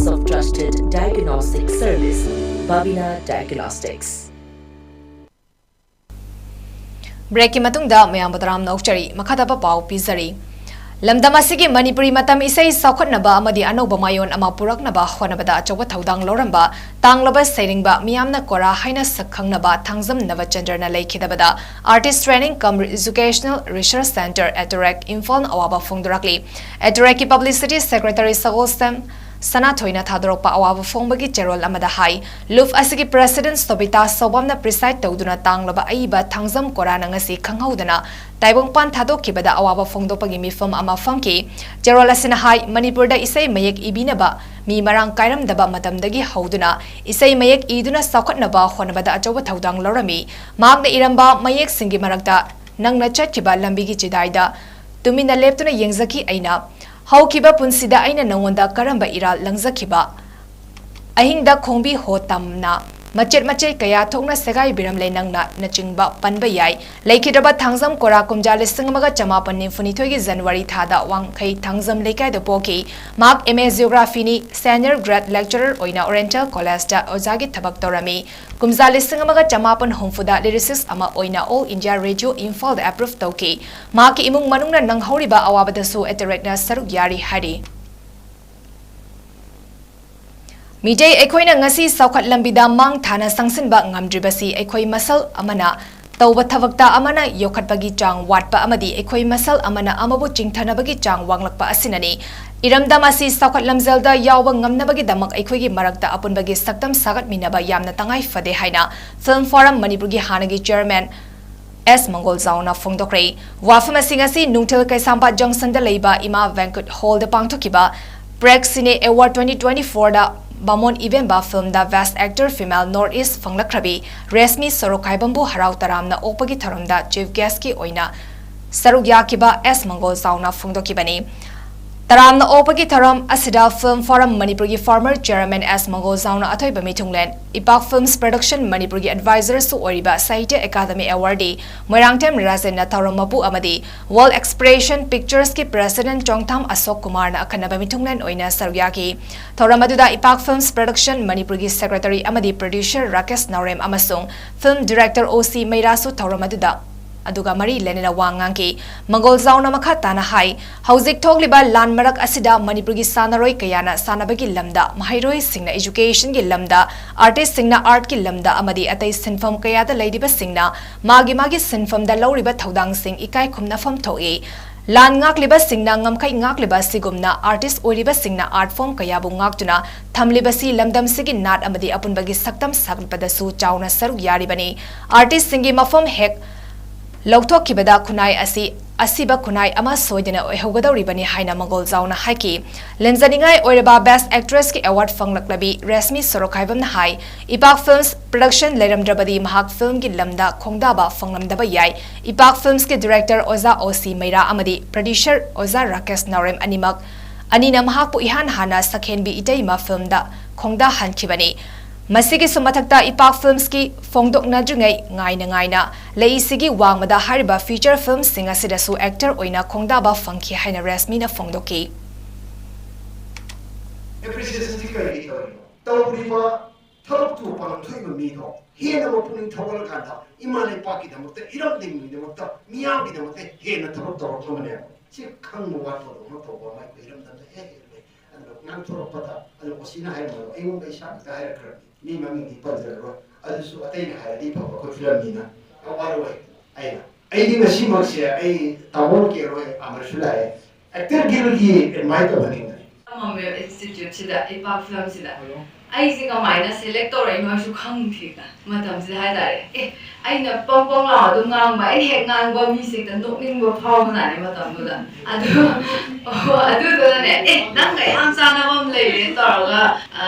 of trusted diagnostic service, Babina Diagnostics. ꯕ꯭ꯔꯦꯛꯀꯤ ꯃꯇꯨꯡꯗ ꯃꯌꯥꯝꯕꯨ ꯇꯔꯥꯝꯅ ꯑꯣꯛꯆꯔꯤ꯫ ꯃꯈꯥꯗꯕ ꯄꯥꯎ ꯄꯤꯖꯔꯤ꯫ ꯂꯝꯗꯝ ꯑꯁꯤꯒꯤ ꯃꯅꯤꯄꯨꯔꯤ ꯃꯇꯝ ꯏꯁꯩ ꯆꯥꯎꯈꯠꯅꯕ ꯑꯃꯗꯤ ꯑꯅꯧꯕ ꯃꯥꯏꯑꯣꯟ ꯑꯃ ꯄꯨꯔꯛꯅꯕ ꯍꯣꯠꯅꯕꯗ ꯑꯆꯧꯕ ꯊꯧꯗꯥꯡ ꯂꯧꯔꯝꯕ ꯇꯥꯡꯂꯕ ꯁꯩꯔꯦꯡꯕ, ꯃꯤꯌꯥꯝꯅ ꯀꯣꯔꯥ ꯍꯥꯏꯅ ꯁꯛ ꯈꯪꯅꯕ Thangjam ꯅꯕꯆꯟꯗ꯭ꯔꯅ ꯂꯩꯈꯤꯗꯕꯗ Artist Training cum Educational Research Centre, ꯑꯦꯇꯣꯔꯦꯛ, ꯏꯝꯐꯥꯜꯅ ꯑꯋꯥꯕ ꯐꯣꯡꯗꯣꯔꯛꯂꯤ꯫ ꯑꯦꯇꯣꯔꯦꯛꯀꯤ ꯄꯕ꯭ꯂꯤꯁꯤꯇꯤ ꯁꯦꯀ꯭ꯔꯦꯇꯔꯤ ꯁꯒꯣꯜꯁꯦꯝ ꯁꯅꯥꯊꯣꯏꯅ ꯊꯥꯗꯣꯔꯛꯄ ꯑꯋꯥꯕ ꯐꯣꯡꯕꯒꯤ ꯆꯦꯔꯣꯜ ꯑꯃꯗ ꯍꯥꯏ, ꯂꯨꯞ ꯑꯁꯤꯒꯤ ꯄ꯭ꯔꯦꯁꯤꯗꯦꯟꯠ ꯁꯣꯕꯤꯇꯥ ꯁꯣꯕꯥꯝꯅ ꯄ꯭ꯔꯤꯁꯥꯏꯗ ꯇꯧꯗꯨꯅ ꯇꯥꯡꯂꯕ ꯑꯏꯕ ꯊꯥꯡꯖꯝ ꯀꯣꯔꯥꯅ ꯉꯁꯤ ꯈꯪꯍꯧꯗꯅ ꯇꯥꯏꯕꯪꯄꯥꯟ ꯊꯥꯗꯣꯛꯈꯤꯕꯗ ꯑꯋꯥꯕ ꯐꯣꯡꯗꯣꯛꯄꯒꯤ ꯃꯤꯐꯝ ꯑꯃ ꯐꯝꯈꯤ꯫ ꯆꯦꯔꯣꯜ ꯑꯁꯤꯅ ꯍꯥꯏ, ꯃꯅꯤꯄꯨꯔꯗ ꯏꯁꯩ ꯃꯌꯦꯛ ꯏꯕꯤꯅꯕ ꯃꯤ ꯃꯔꯥꯡ ꯀꯥꯏꯔꯝꯗꯕ ꯃꯇꯝꯗꯒꯤ ꯍꯧꯗꯨꯅ ꯏꯁꯩ ꯃꯌꯦꯛ ꯏꯗꯨꯅ ꯆꯥꯎꯈꯠꯅꯕ ꯍꯣꯠꯅꯕꯗ ꯑꯆꯧꯕ ꯊꯧꯗꯥꯡ ꯂꯧꯔꯝꯃꯤ꯫ ꯃꯍꯥꯛꯅ ꯏꯔꯝꯕ ꯃꯌꯦꯛꯁꯤꯡꯒꯤ ꯃꯔꯛꯇ ꯅꯪꯅ ꯆꯠꯈꯤꯕ ꯂꯝꯕꯤꯒꯤ ꯆꯤꯗꯥꯏꯗ ꯇꯨꯃꯤꯟꯅ ꯂꯦꯞꯇꯨꯅ ꯌꯦꯡꯖꯈꯤ ꯑꯩꯅ꯫ ꯍꯧꯈꯤꯕ ꯄꯨꯟꯁꯤꯗ ꯑꯩꯅ ꯅꯉꯣꯟꯗ ꯀꯔꯝꯕ ꯏꯔꯥꯜ ꯂꯪꯖꯈꯤꯕ? ꯑꯍꯤꯡꯗ ꯈꯣꯡꯕꯤ ꯍꯣ ꯇꯝꯅ ꯃꯆꯦꯠ ꯃꯆꯦꯠ ꯀꯌꯥ ꯊꯣꯛꯅ ꯁꯦꯒꯥꯏꯕꯤꯔꯝꯂꯦ ꯅꯪꯅ ꯅꯆꯤꯡꯕ ꯄꯟꯕ ꯌꯥꯏ꯫ ꯂꯩꯈꯤꯗ꯭ꯔꯕ ꯊꯥꯡꯖꯝ ꯀꯣꯔꯥ ꯀꯨꯝꯖꯥ ꯂꯤꯁꯤꯡ ꯑꯃꯒ ꯆꯃꯥꯄꯟ ꯅꯤꯐꯨ ꯅꯤꯊꯣꯏꯒꯤ ꯖꯅꯋꯥꯔꯤ ꯊꯥꯗ ꯋꯥꯡꯈꯩ ꯊꯥꯡꯖꯝ ꯂꯩꯀꯥꯏꯗ ꯄꯣꯛꯈꯤ꯫ ꯃꯍꯥꯛ ꯑꯦꯝ ꯑꯦ ꯖꯤꯑꯣꯒ꯭ꯔꯥꯐꯤꯅꯤ, ꯁꯦꯅꯤꯌꯔ ꯒ꯭ꯔꯦꯗ ꯂꯦꯛꯆꯔꯔ ꯑꯣꯏꯅ ꯑꯣꯔꯤꯌꯦꯟꯇꯦꯜ ꯀꯣꯂꯦꯖꯇ ꯑꯣꯖꯥꯒꯤ ꯊꯕꯛ ꯇꯧꯔꯝꯃꯤ꯫ ꯀꯨꯝꯖꯥ ꯂꯤꯁꯤꯡ ꯑꯃꯒ ꯆꯃꯥꯄꯟ ꯍꯨꯝꯐꯨꯗ ꯂꯤꯔꯤꯁꯤꯁ ꯑꯃ ꯑꯣꯏꯅ ꯑꯣꯜ ꯏꯟꯗꯤꯌꯥ ꯔꯦꯗꯤꯑꯣ ꯏꯝꯐꯥꯜꯗ ꯑꯦꯄ꯭ꯔꯨꯚ ꯇꯧꯈꯤ꯫ ꯃꯍꯥꯛꯀꯤ ꯏꯃꯨꯡ ꯃꯅꯨꯡꯅ ꯅꯪꯍꯧꯔꯤꯕ ꯑꯋꯥꯕꯗꯁꯨ ꯑꯦꯇꯣꯔꯦꯛꯅ ꯁꯔꯨꯛ ꯌꯥꯔꯤ ꯍꯥꯏꯔꯤ꯫ ꯃꯤꯇꯩ ꯑꯩꯈꯣꯏꯅ ꯉꯁꯤ ꯆꯥꯎꯈꯠ ꯂꯝꯕꯤꯗ ꯃꯥꯡ ꯊꯥꯅ ꯆꯪꯁꯤꯟꯕ ꯉꯝꯗ꯭ꯔꯤꯕꯁꯤ ꯑꯩꯈꯣꯏ ꯃꯁꯜ ꯑꯃꯅ ꯇꯧꯕ ꯊꯕꯛꯇ ꯑꯃꯅ ꯌꯣꯛꯈꯠꯄꯒꯤ ꯆꯥꯡ ꯋꯥꯠꯄ ꯑꯃꯗꯤ ꯑꯩꯈꯣꯏ ꯃꯁꯜ ꯑꯃꯅ ꯑꯃꯕꯨ ꯆꯤꯡꯊꯅꯕꯒꯤ ꯆꯥꯡ ꯋꯥꯡꯂꯛꯄ ꯑꯁꯤꯅꯅꯤ꯫ ꯏꯔꯝꯗꯝ ꯑꯁꯤ ꯆꯥꯎꯈꯠ ꯂꯝꯖꯦꯜꯗ ꯌꯥꯎꯕ ꯉꯝꯅꯕꯒꯤꯗꯃꯛ ꯑꯩꯈꯣꯏꯒꯤ ꯃꯔꯛꯇ ꯑꯄꯨꯟꯕꯒꯤ ꯁꯛꯇꯝ ꯁꯥꯒꯠꯃꯤꯟꯅꯕ ꯌꯥꯝꯅ ꯇꯉꯥꯏ ꯐꯗꯦ ꯍꯥꯏꯅ ꯐꯤꯜꯝ ꯐꯣꯔꯝ ꯃꯅꯤꯄꯨꯔꯒꯤ ꯍꯥꯟꯅꯒꯤ ꯆꯤꯌꯔꯃꯦꯟ ꯑꯦꯁ ꯃꯪꯒꯣꯜꯖꯥꯎꯅ ꯐꯣꯡꯗꯣꯛꯈ꯭ꯔꯦ꯫ ꯋꯥꯐꯝ ꯑꯁꯤꯡ ꯑꯁꯤ ꯅꯨꯡꯊꯤꯜ ꯀꯩꯁꯥꯝꯄꯥꯠ ꯖꯪꯁꯟꯗ ꯂꯩꯕ ꯏꯃꯥ ꯕꯦꯡꯀ꯭ꯋꯦꯠ ꯍꯣꯜꯗ ꯄꯥꯡꯊꯣꯛꯈꯤꯕ ꯄ꯭ꯔꯦꯛ ꯁꯤꯅꯦ ꯑꯦꯋꯥꯔꯗ ꯇ꯭ꯋꯦꯟꯇꯤ ꯇ꯭ꯋꯦꯟꯇꯤ ꯐꯣꯔꯗ ꯕꯥꯃꯣꯟ ꯏꯕꯦꯝꯕ ꯐꯤꯜꯝꯗ best actor female north east ꯐꯪꯂꯛꯈ꯭ꯔꯕꯤ ꯔꯦꯁꯃꯤ ꯁꯣꯔꯣꯛꯈꯥꯏꯕꯝꯕꯨ ꯍꯔꯥꯎ ꯇꯔꯥꯝꯅ ꯑꯣꯛꯄꯒꯤ ꯊꯧꯔꯝꯗ ꯆꯤꯐ ꯒꯦꯁ꯭ꯠꯀꯤ ꯑꯣꯏꯅ ꯁꯔꯨꯛ ꯌꯥꯈꯤꯕ ꯑꯦꯁ ꯃꯪꯒꯣꯜꯖꯥꯎꯅ ꯐꯣꯡꯗꯣꯛꯈꯤꯕꯅꯤ꯫ ꯇꯔꯥꯝꯅ ꯑꯣꯛꯄꯒꯤ ꯊꯧꯔꯝ ꯑꯁꯤꯗ Film Forum ꯃꯅꯤꯄꯨꯔꯒꯤ former chairman S ꯃꯪꯒꯣꯜꯖꯥꯎꯅ ꯑꯊꯣꯏꯕ ꯃꯤꯊꯨꯡꯂꯦꯟ, ꯏꯄꯥꯛ Films Production ꯃꯅꯤꯄꯨꯔꯒꯤ advisor ꯁꯨ ꯑꯣꯏꯔꯤꯕ ꯁꯥꯍꯤꯇ꯭ꯌ ꯑꯦꯀꯥꯗꯃꯤ awardee ꯃꯣꯏꯔꯥꯡꯊꯦꯝ ꯔꯥꯖꯦꯟꯅ ꯊꯧꯔꯝ ꯃꯄꯨ ꯑꯃꯗꯤ World Expression Pictures ꯀꯤ president ꯆꯣꯡꯊꯥꯝ ꯑꯁꯣꯛ ꯀꯨꯃꯥꯔꯅ ꯑꯈꯟꯅꯕ ꯃꯤꯊꯨꯡꯂꯦꯟ ꯑꯣꯏꯅ ꯁꯔꯨꯛ ꯌꯥꯈꯤ꯫ ꯊꯧꯔꯝ ꯑꯗꯨꯗ ꯏꯄꯥꯛ Films Production ꯃꯅꯤꯄꯨꯔꯒꯤ secretary ꯑꯃꯗꯤ producer ꯔꯥꯀꯦꯁ ꯅꯥꯎꯔꯦꯝ ꯑꯃꯁꯨꯡ film director ꯑꯣ ꯁꯤ ꯃꯩꯔꯥꯁꯨ ꯊꯧꯔꯝ ꯑꯗꯨꯗ ꯑꯗꯨꯒ ꯃꯔꯤ ꯂꯩꯅꯅ ꯋꯥ ꯉꯥꯡꯈꯤ꯫ ꯃꯪꯒꯣꯜꯖꯥꯎꯅ ꯃꯈꯥ ꯇꯥꯅ ꯍꯥꯏ, ꯍꯧꯖꯤꯛ ꯊꯣꯛꯂꯤꯕ ꯂꯥꯟ ꯃꯔꯛ ꯑꯁꯤꯗ ꯃꯅꯤꯄꯨꯔꯒꯤ ꯁꯥꯟꯅꯔꯣꯏ ꯀꯌꯥꯅ ꯁꯥꯟꯅꯕꯒꯤ ꯂꯝꯗ, ꯃꯍꯩꯔꯣꯏꯁꯤꯡꯅ education ꯒꯤ ꯂꯝꯗ, artist ꯁꯤꯡꯅ art ꯀꯤ ꯂꯝꯗ ꯑꯃꯗꯤ ꯑꯇꯩ ꯁꯤꯟꯐꯝ ꯀꯌꯥꯗ ꯂꯩꯔꯤꯕꯁꯤꯡꯅ ꯃꯥꯒꯤ ꯃꯥꯒꯤ ꯁꯤꯟꯐꯝꯗ ꯂꯧꯔꯤꯕ ꯊꯧꯗꯥꯡꯁꯤꯡ ꯏꯀꯥꯏ ꯈꯨꯝꯅꯐꯝ ꯊꯣꯛꯏ꯫ ꯂꯥꯟ ꯉꯥꯛꯂꯤꯕꯁꯤꯡꯅ ꯉꯝꯈꯩ ꯉꯥꯛꯂꯤꯕ ꯑꯁꯤꯒꯨꯝꯅ artist ꯑꯣꯏꯔꯤꯕꯁꯤꯡꯅ art form ꯀꯌꯥꯕꯨ ꯉꯥꯛꯇꯨꯅ ꯊꯝꯂꯤꯕꯁꯤ ꯂꯝꯗꯝꯁꯤꯒꯤ ꯅꯥꯠ ꯑꯃꯗꯤ ꯑꯄꯨꯟꯕꯒꯤ ꯁꯛꯇꯝ ꯁꯥꯒꯠꯄꯗꯁꯨ ꯆꯥꯎꯅ ꯁꯔꯨꯛ ꯌꯥꯔꯤꯕꯅꯤ꯫ Artist ꯁꯤꯡꯒꯤ ꯃꯐꯝ ꯍꯦꯛ ꯂꯧꯊꯣꯛꯈꯤꯕꯗ ꯈꯨꯟꯅꯥꯏ ꯑꯁꯤ ꯑꯁꯤꯕ ꯈꯨꯟꯅꯥꯏ ꯑꯃ ꯁꯣꯏꯗꯅ ꯑꯣꯏꯍꯧꯒꯗꯧꯔꯤꯕꯅꯤ ꯍꯥꯏꯅ ꯃꯪꯒꯣꯜꯖꯥꯎꯅ ꯍꯥꯏꯈꯤ꯫ ꯂꯦꯝꯖꯅꯤꯡꯉꯥꯏ ꯑꯣꯏꯔꯕ Best Actress ꯀꯤ award ꯐꯪꯂꯛꯂꯕꯤ ꯔꯦꯁꯃꯤ ꯁꯣꯔꯣꯛꯈꯥꯏꯕꯝꯅ ꯍꯥꯏ, ꯏꯄꯥꯛ Films Production ꯂꯩꯔꯝꯗ꯭ꯔꯕꯗꯤ ꯃꯍꯥꯛ film ꯒꯤ ꯂꯝꯗ ꯈꯣꯡꯗꯥꯕ ꯐꯪꯂꯝꯗꯕ ꯌꯥꯏ꯫ ꯏꯄꯥꯛ Films ꯀꯤ director ꯑꯣꯖꯥ ꯑꯣ ꯁꯤ ꯃꯩꯔꯥ ꯑꯃꯗꯤ producer ꯑꯣꯖꯥ ꯔꯥꯀꯦꯁ ꯅꯥꯎꯔꯦꯝ ꯑꯅꯤꯃꯛ, ꯑꯅꯤꯅ ꯃꯍꯥꯛꯄꯨ ꯏꯍꯥꯟ ꯍꯥꯟꯅ ꯁꯛꯍꯦꯟꯕꯤ ꯏꯇꯩꯃ film ꯗ ꯈꯣꯡꯗꯥꯍꯟꯈꯤꯕꯅꯤ꯫ ꯃꯁꯤꯒꯤꯁꯨ ꯃꯊꯛꯇ ꯏꯄꯥꯛ Films ꯀꯤ ꯐꯣꯡꯗꯣꯛꯅꯗ꯭ꯔꯤꯉꯩ ꯉꯥꯏꯅ ꯉꯥꯏꯅ ꯂꯩꯁꯤꯒꯤ ꯋꯥꯡꯃꯗ ꯍꯥꯏꯔꯤꯕ feature film ꯁꯤꯡ ꯑꯁꯤꯗꯁꯨ actor ꯑꯣꯏꯅ ꯈꯣꯡꯗꯥꯕ ꯐꯪꯈꯤ ꯍꯥꯏꯅ ꯔꯦꯁꯃꯤꯅ ꯐꯣꯡꯗꯣꯛꯈꯤ꯫ Appreciation ꯁꯤ ꯀꯔꯤꯒꯤ ꯇꯧꯔꯤꯅꯣ? ꯇꯧꯔꯤꯕ ꯊꯕꯛꯇꯨ ꯄꯥꯡꯊꯣꯛꯏꯕ ꯃꯤꯗꯣ ꯍꯦꯟꯅ ꯃꯄꯨꯛꯅꯤꯡ ꯊꯧꯒꯠꯂꯀꯥꯟꯗ ꯏꯃꯥ ꯂꯩꯄꯥꯛꯀꯤꯗꯃꯛꯇ, ꯏꯔꯝꯗꯝꯒꯤꯗꯃꯛꯇ, ꯃꯤꯌꯥꯝꯒꯤꯗꯃꯛꯇ ꯍꯦꯟꯅ ꯊꯕꯛ ꯇꯧꯔꯛꯅꯕꯅꯦꯕ꯫ ꯁꯤ ꯈꯪꯕ ꯋꯥꯠꯄꯗꯧꯅ ꯇꯧꯕ ꯑꯃ ꯑꯩꯈꯣꯏ ꯏꯔꯝꯗꯝꯗ ꯍꯦꯛ ꯍꯦꯛ ꯂꯩ꯫ ꯑꯗꯨꯅ ꯉꯥꯡꯊꯣꯔꯛꯄꯗ, ꯑꯗꯨ ꯑꯣ ꯁꯤꯅ ꯍꯥꯏꯔꯝꯕꯗꯣ ꯑꯩꯉꯣꯟꯗ ꯏꯁꯥ ꯈꯛꯇ ꯍꯥꯏꯔꯛꯈ꯭ꯔꯕꯅꯤ꯫ ꯃꯤ ꯃꯃꯤꯡꯗꯤ ꯄꯟꯖꯔꯔꯣꯏ꯫ ꯑꯗꯨꯁꯨ ꯑꯇꯩꯅ ꯍꯥꯏꯔꯗꯤ ꯐꯕ, ꯑꯩꯈꯣꯏ film ꯃꯤꯅ ꯋꯥꯔꯣꯏ꯫ ꯑꯩꯅ, ꯑꯩꯗꯤ ꯉꯁꯤꯃꯛꯁꯦ ꯑꯩ ꯇꯥꯃꯣ ꯀꯦꯔꯣꯏ ꯑꯃꯔꯁꯨ ꯂꯥꯛꯑꯦ꯫ Actor Guild ꯒꯤ invite ꯇꯧꯍꯟꯅꯤꯡꯕꯅꯤ꯫ ꯃꯃꯦꯜ Institute ꯁꯤꯗ, ꯏꯄꯥꯛ Film ꯁꯤꯗ꯫ ꯑꯩꯁꯦ ꯀꯃꯥꯏꯅ ꯁꯦꯂꯦꯛ ꯇꯧꯔꯛꯏꯅꯣ ꯑꯩꯁꯨ ꯈꯪꯗꯦꯗ ꯃꯇꯝꯁꯤꯗ ꯍꯥꯏꯇꯥꯔꯦ꯫ ꯑꯦ, ꯑꯩꯅ ꯄꯪ ꯄꯪ ꯂꯥꯎ ꯑꯗꯨꯝ ꯉꯥꯡꯕ, ꯑꯩꯅ ꯍꯦꯛ ꯉꯥꯡꯕ ꯃꯤꯁꯦ ꯍꯦꯛꯇ ꯅꯣꯛꯅꯤꯡꯕ ꯐꯥꯎꯕꯖꯥꯠꯅꯤ ꯃꯇꯝꯗꯨꯗ꯫ ꯑꯗꯨ ꯑꯣ, ꯑꯗꯨꯗꯨꯅꯅꯦ, "ꯑꯦ, ꯅꯪꯒ ꯌꯥꯝ ꯆꯥꯟꯅꯕ ꯑꯃ ꯂꯩꯔꯦ" ꯇꯧꯔꯒ, ꯑ,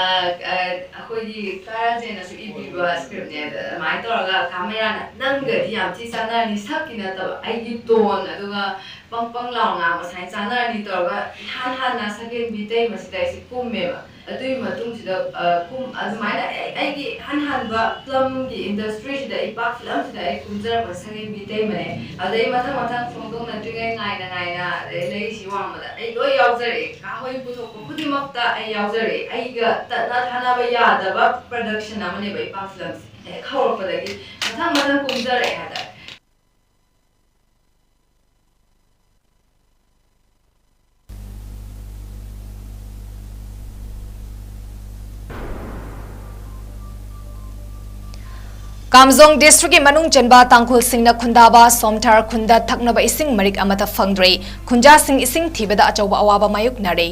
ꯑ, ꯑꯩꯈꯣꯏꯒꯤ ꯇꯥꯔꯥꯖꯦꯟꯅꯁꯨ ꯏꯕꯤꯕ ꯁ꯭ꯀ꯭ꯔꯤꯞꯅꯦ꯫ ꯑꯗ ꯑꯗꯨꯃꯥꯏꯅ ꯇꯧꯔꯒ ꯀꯥ ꯃꯩꯔꯥꯅ, "ꯅꯪꯒꯗꯤ ꯌꯥꯝ ꯊꯤ ꯆꯥꯟꯅꯔꯅꯤ, ꯁꯛꯀꯤ ꯅꯠꯇꯕ, ꯑꯩꯒꯤ ꯇꯣꯟ, ꯑꯗꯨꯒ ꯄꯪ ꯄꯪ ꯂꯥꯎ ꯉꯥꯡꯕ ꯁꯨꯃꯥꯏꯅ ꯆꯥꯟꯅꯔꯅꯤ" ꯇꯧꯔꯒ ꯏꯍꯥꯟ ꯍꯥꯟꯅ ꯁꯛꯍꯦꯟꯕꯤ ꯇꯩꯃꯁꯤꯗ ꯑꯩꯁꯦ ꯀꯨꯝꯃꯦꯕ꯫ ꯑꯗꯨꯒꯤ ꯃꯇꯨꯡꯁꯤꯗ, ꯑ, ꯀꯨꯝ-, ꯑꯗꯨꯃꯥꯏꯅ ꯑꯩ, ꯑꯩꯒꯤ ꯏꯍꯥꯟ ꯍꯥꯟꯕ ꯐꯤꯂꯝꯒꯤ ꯏꯟꯗꯁꯇ꯭ꯔꯤꯁꯤꯗ, ꯏꯄꯥꯛ ꯐꯤꯂꯝꯁꯤꯗ ꯑꯩ ꯀꯨꯝꯖꯔꯛꯄ ꯁꯛꯍꯦꯟꯕꯤ ꯇꯩꯃꯅꯦ꯫ ꯑꯗꯩ ꯃꯊꯪ ꯃꯊꯪ ꯐꯣꯡꯗꯣꯛꯅꯗ꯭ꯔꯤꯉꯩ ꯉꯥꯏꯅ ꯉꯥꯏꯅ, ꯑꯗꯩ ꯂꯩꯔꯤꯁꯤ ꯋꯥꯡꯃꯗ ꯑꯩ ꯂꯣꯏ ꯌꯥꯎꯖꯔꯛꯑꯦ꯫ ꯀꯥ ꯍꯣꯏ ꯄꯨꯊꯣꯛꯄ ꯈꯨꯗꯤꯡꯃꯛꯇ ꯑꯩ ꯌꯥꯎꯖꯔꯛꯑꯦ꯫ ꯑꯩꯒ ꯇꯠꯅ ꯊꯥꯅꯕ ꯌꯥꯗꯕ ꯄ꯭ꯔꯗꯛꯁꯟ ꯑꯃꯅꯦꯕ ꯏꯄꯥꯛ ꯐꯤꯂꯝꯁꯦ꯫ ꯍꯦꯛ ꯍꯧꯔꯛꯄꯗꯒꯤ ꯃꯊꯪ ꯃꯊꯪ ꯀꯨꯝꯖꯔꯛꯑꯦ ꯍꯥꯏꯇꯥꯔꯦ꯫ ꯀꯥꯝꯖꯣꯡ ꯗꯤꯁꯇ꯭ꯔꯤꯛꯀꯤ ꯃꯅꯨꯡ ꯆꯟꯕ ꯇꯥꯡꯈꯨꯜꯁꯤꯡꯅ ꯈꯨꯟꯗꯥꯕ ꯁꯣꯝꯊꯥꯔ ꯈꯨꯟꯗ ꯊꯛꯅꯕ ꯏꯁꯤꯡ ꯃꯔꯤꯛ ꯑꯃꯠꯇ ꯐꯪꯗ꯭ꯔꯦ꯫ ꯈꯨꯟꯖꯥꯁꯤꯡ ꯏꯁꯤꯡ ꯊꯤꯕꯗ ꯑꯆꯧꯕ ꯑꯋꯥꯕ ꯃꯥꯌꯣꯛꯅꯔꯦ꯫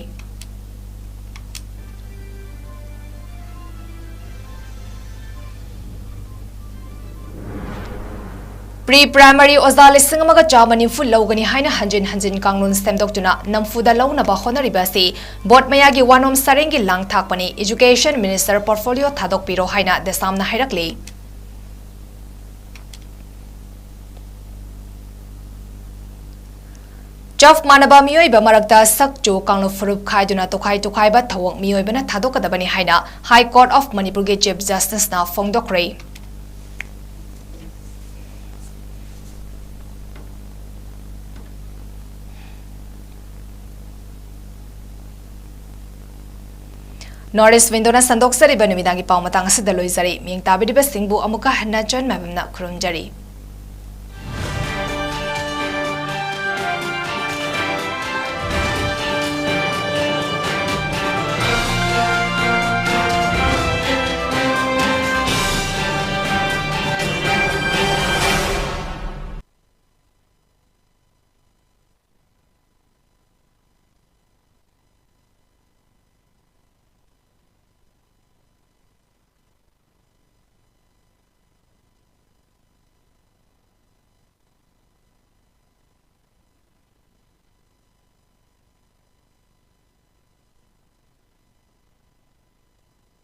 ꯄ꯭ꯔꯤ ꯄ꯭ꯔꯥꯏꯃꯔꯤ ꯑꯣꯖꯥ ꯂꯤꯁꯤꯡ ꯑꯃꯒ ꯆꯥꯝꯃ ꯅꯤꯐꯨ ꯂꯧꯒꯅꯤ ꯍꯥꯏꯅ ꯍꯟꯖꯤꯟ ꯍꯟꯖꯤꯟ ꯀꯥꯡꯂꯣꯟ ꯁꯦꯝꯗꯣꯛꯇꯨꯅ ꯅꯝꯐꯨꯗ ꯂꯧꯅꯕ ꯍꯣꯠꯅꯔꯤꯕ ꯑꯁꯤ ꯕꯣꯠ ꯃꯌꯥꯒꯤ ꯋꯥꯅꯣꯝ ꯁꯥꯔꯦꯡꯒꯤ ꯂꯥꯡ ꯊꯥꯛꯄꯅꯤ, ꯏꯖꯨꯀꯦꯁꯟ ꯃꯤꯅꯤꯁꯇꯔ ꯄꯣꯔꯠꯐꯣꯂꯤꯑꯣ ꯊꯥꯗꯣꯛꯄꯤꯔꯣ ꯍꯥꯏꯅ ꯗꯦꯁꯥꯝꯅ ꯍꯥꯏꯔꯛꯂꯤ꯫ ꯆꯞ ꯃꯥꯟꯅꯕ ꯃꯤꯑꯣꯏꯕ ꯃꯔꯛꯇ ꯁꯛ ꯆꯨ ꯀꯥꯡꯂꯨꯞ ꯐꯨꯔꯨꯞ ꯈꯥꯏꯗꯨꯅ ꯇꯣꯈꯥꯏ ꯇꯣꯈꯥꯏꯕ ꯊꯧꯑꯣꯡ ꯃꯤꯑꯣꯏꯕꯅ ꯊꯥꯗꯣꯛꯀꯗꯕꯅꯤ ꯍꯥꯏꯅ High Court of ꯃꯅꯤꯄꯨꯔꯒꯤ ꯆꯤꯐ ꯖꯁꯇꯤꯁꯅ ꯐꯣꯡꯗꯣꯛꯈ꯭ꯔꯦ꯫ North East Windowꯅ ꯁꯟꯗꯣꯛꯆꯔꯤꯕ ꯅꯨꯃꯤꯗꯥꯡꯒꯤ ꯄꯥꯎ ꯃꯇꯥꯡ ꯑꯁꯤꯗ ꯂꯣꯏꯖꯔꯦ꯫ ꯃꯤꯌꯦꯡ ꯇꯥꯕꯤꯔꯤꯕꯁꯤꯡꯕꯨ ꯑꯃꯨꯛꯀ ꯍꯟꯅ ꯆꯟ ꯃꯥꯏꯕꯝꯅ ꯈꯨꯔꯨꯝꯖꯔꯤ꯫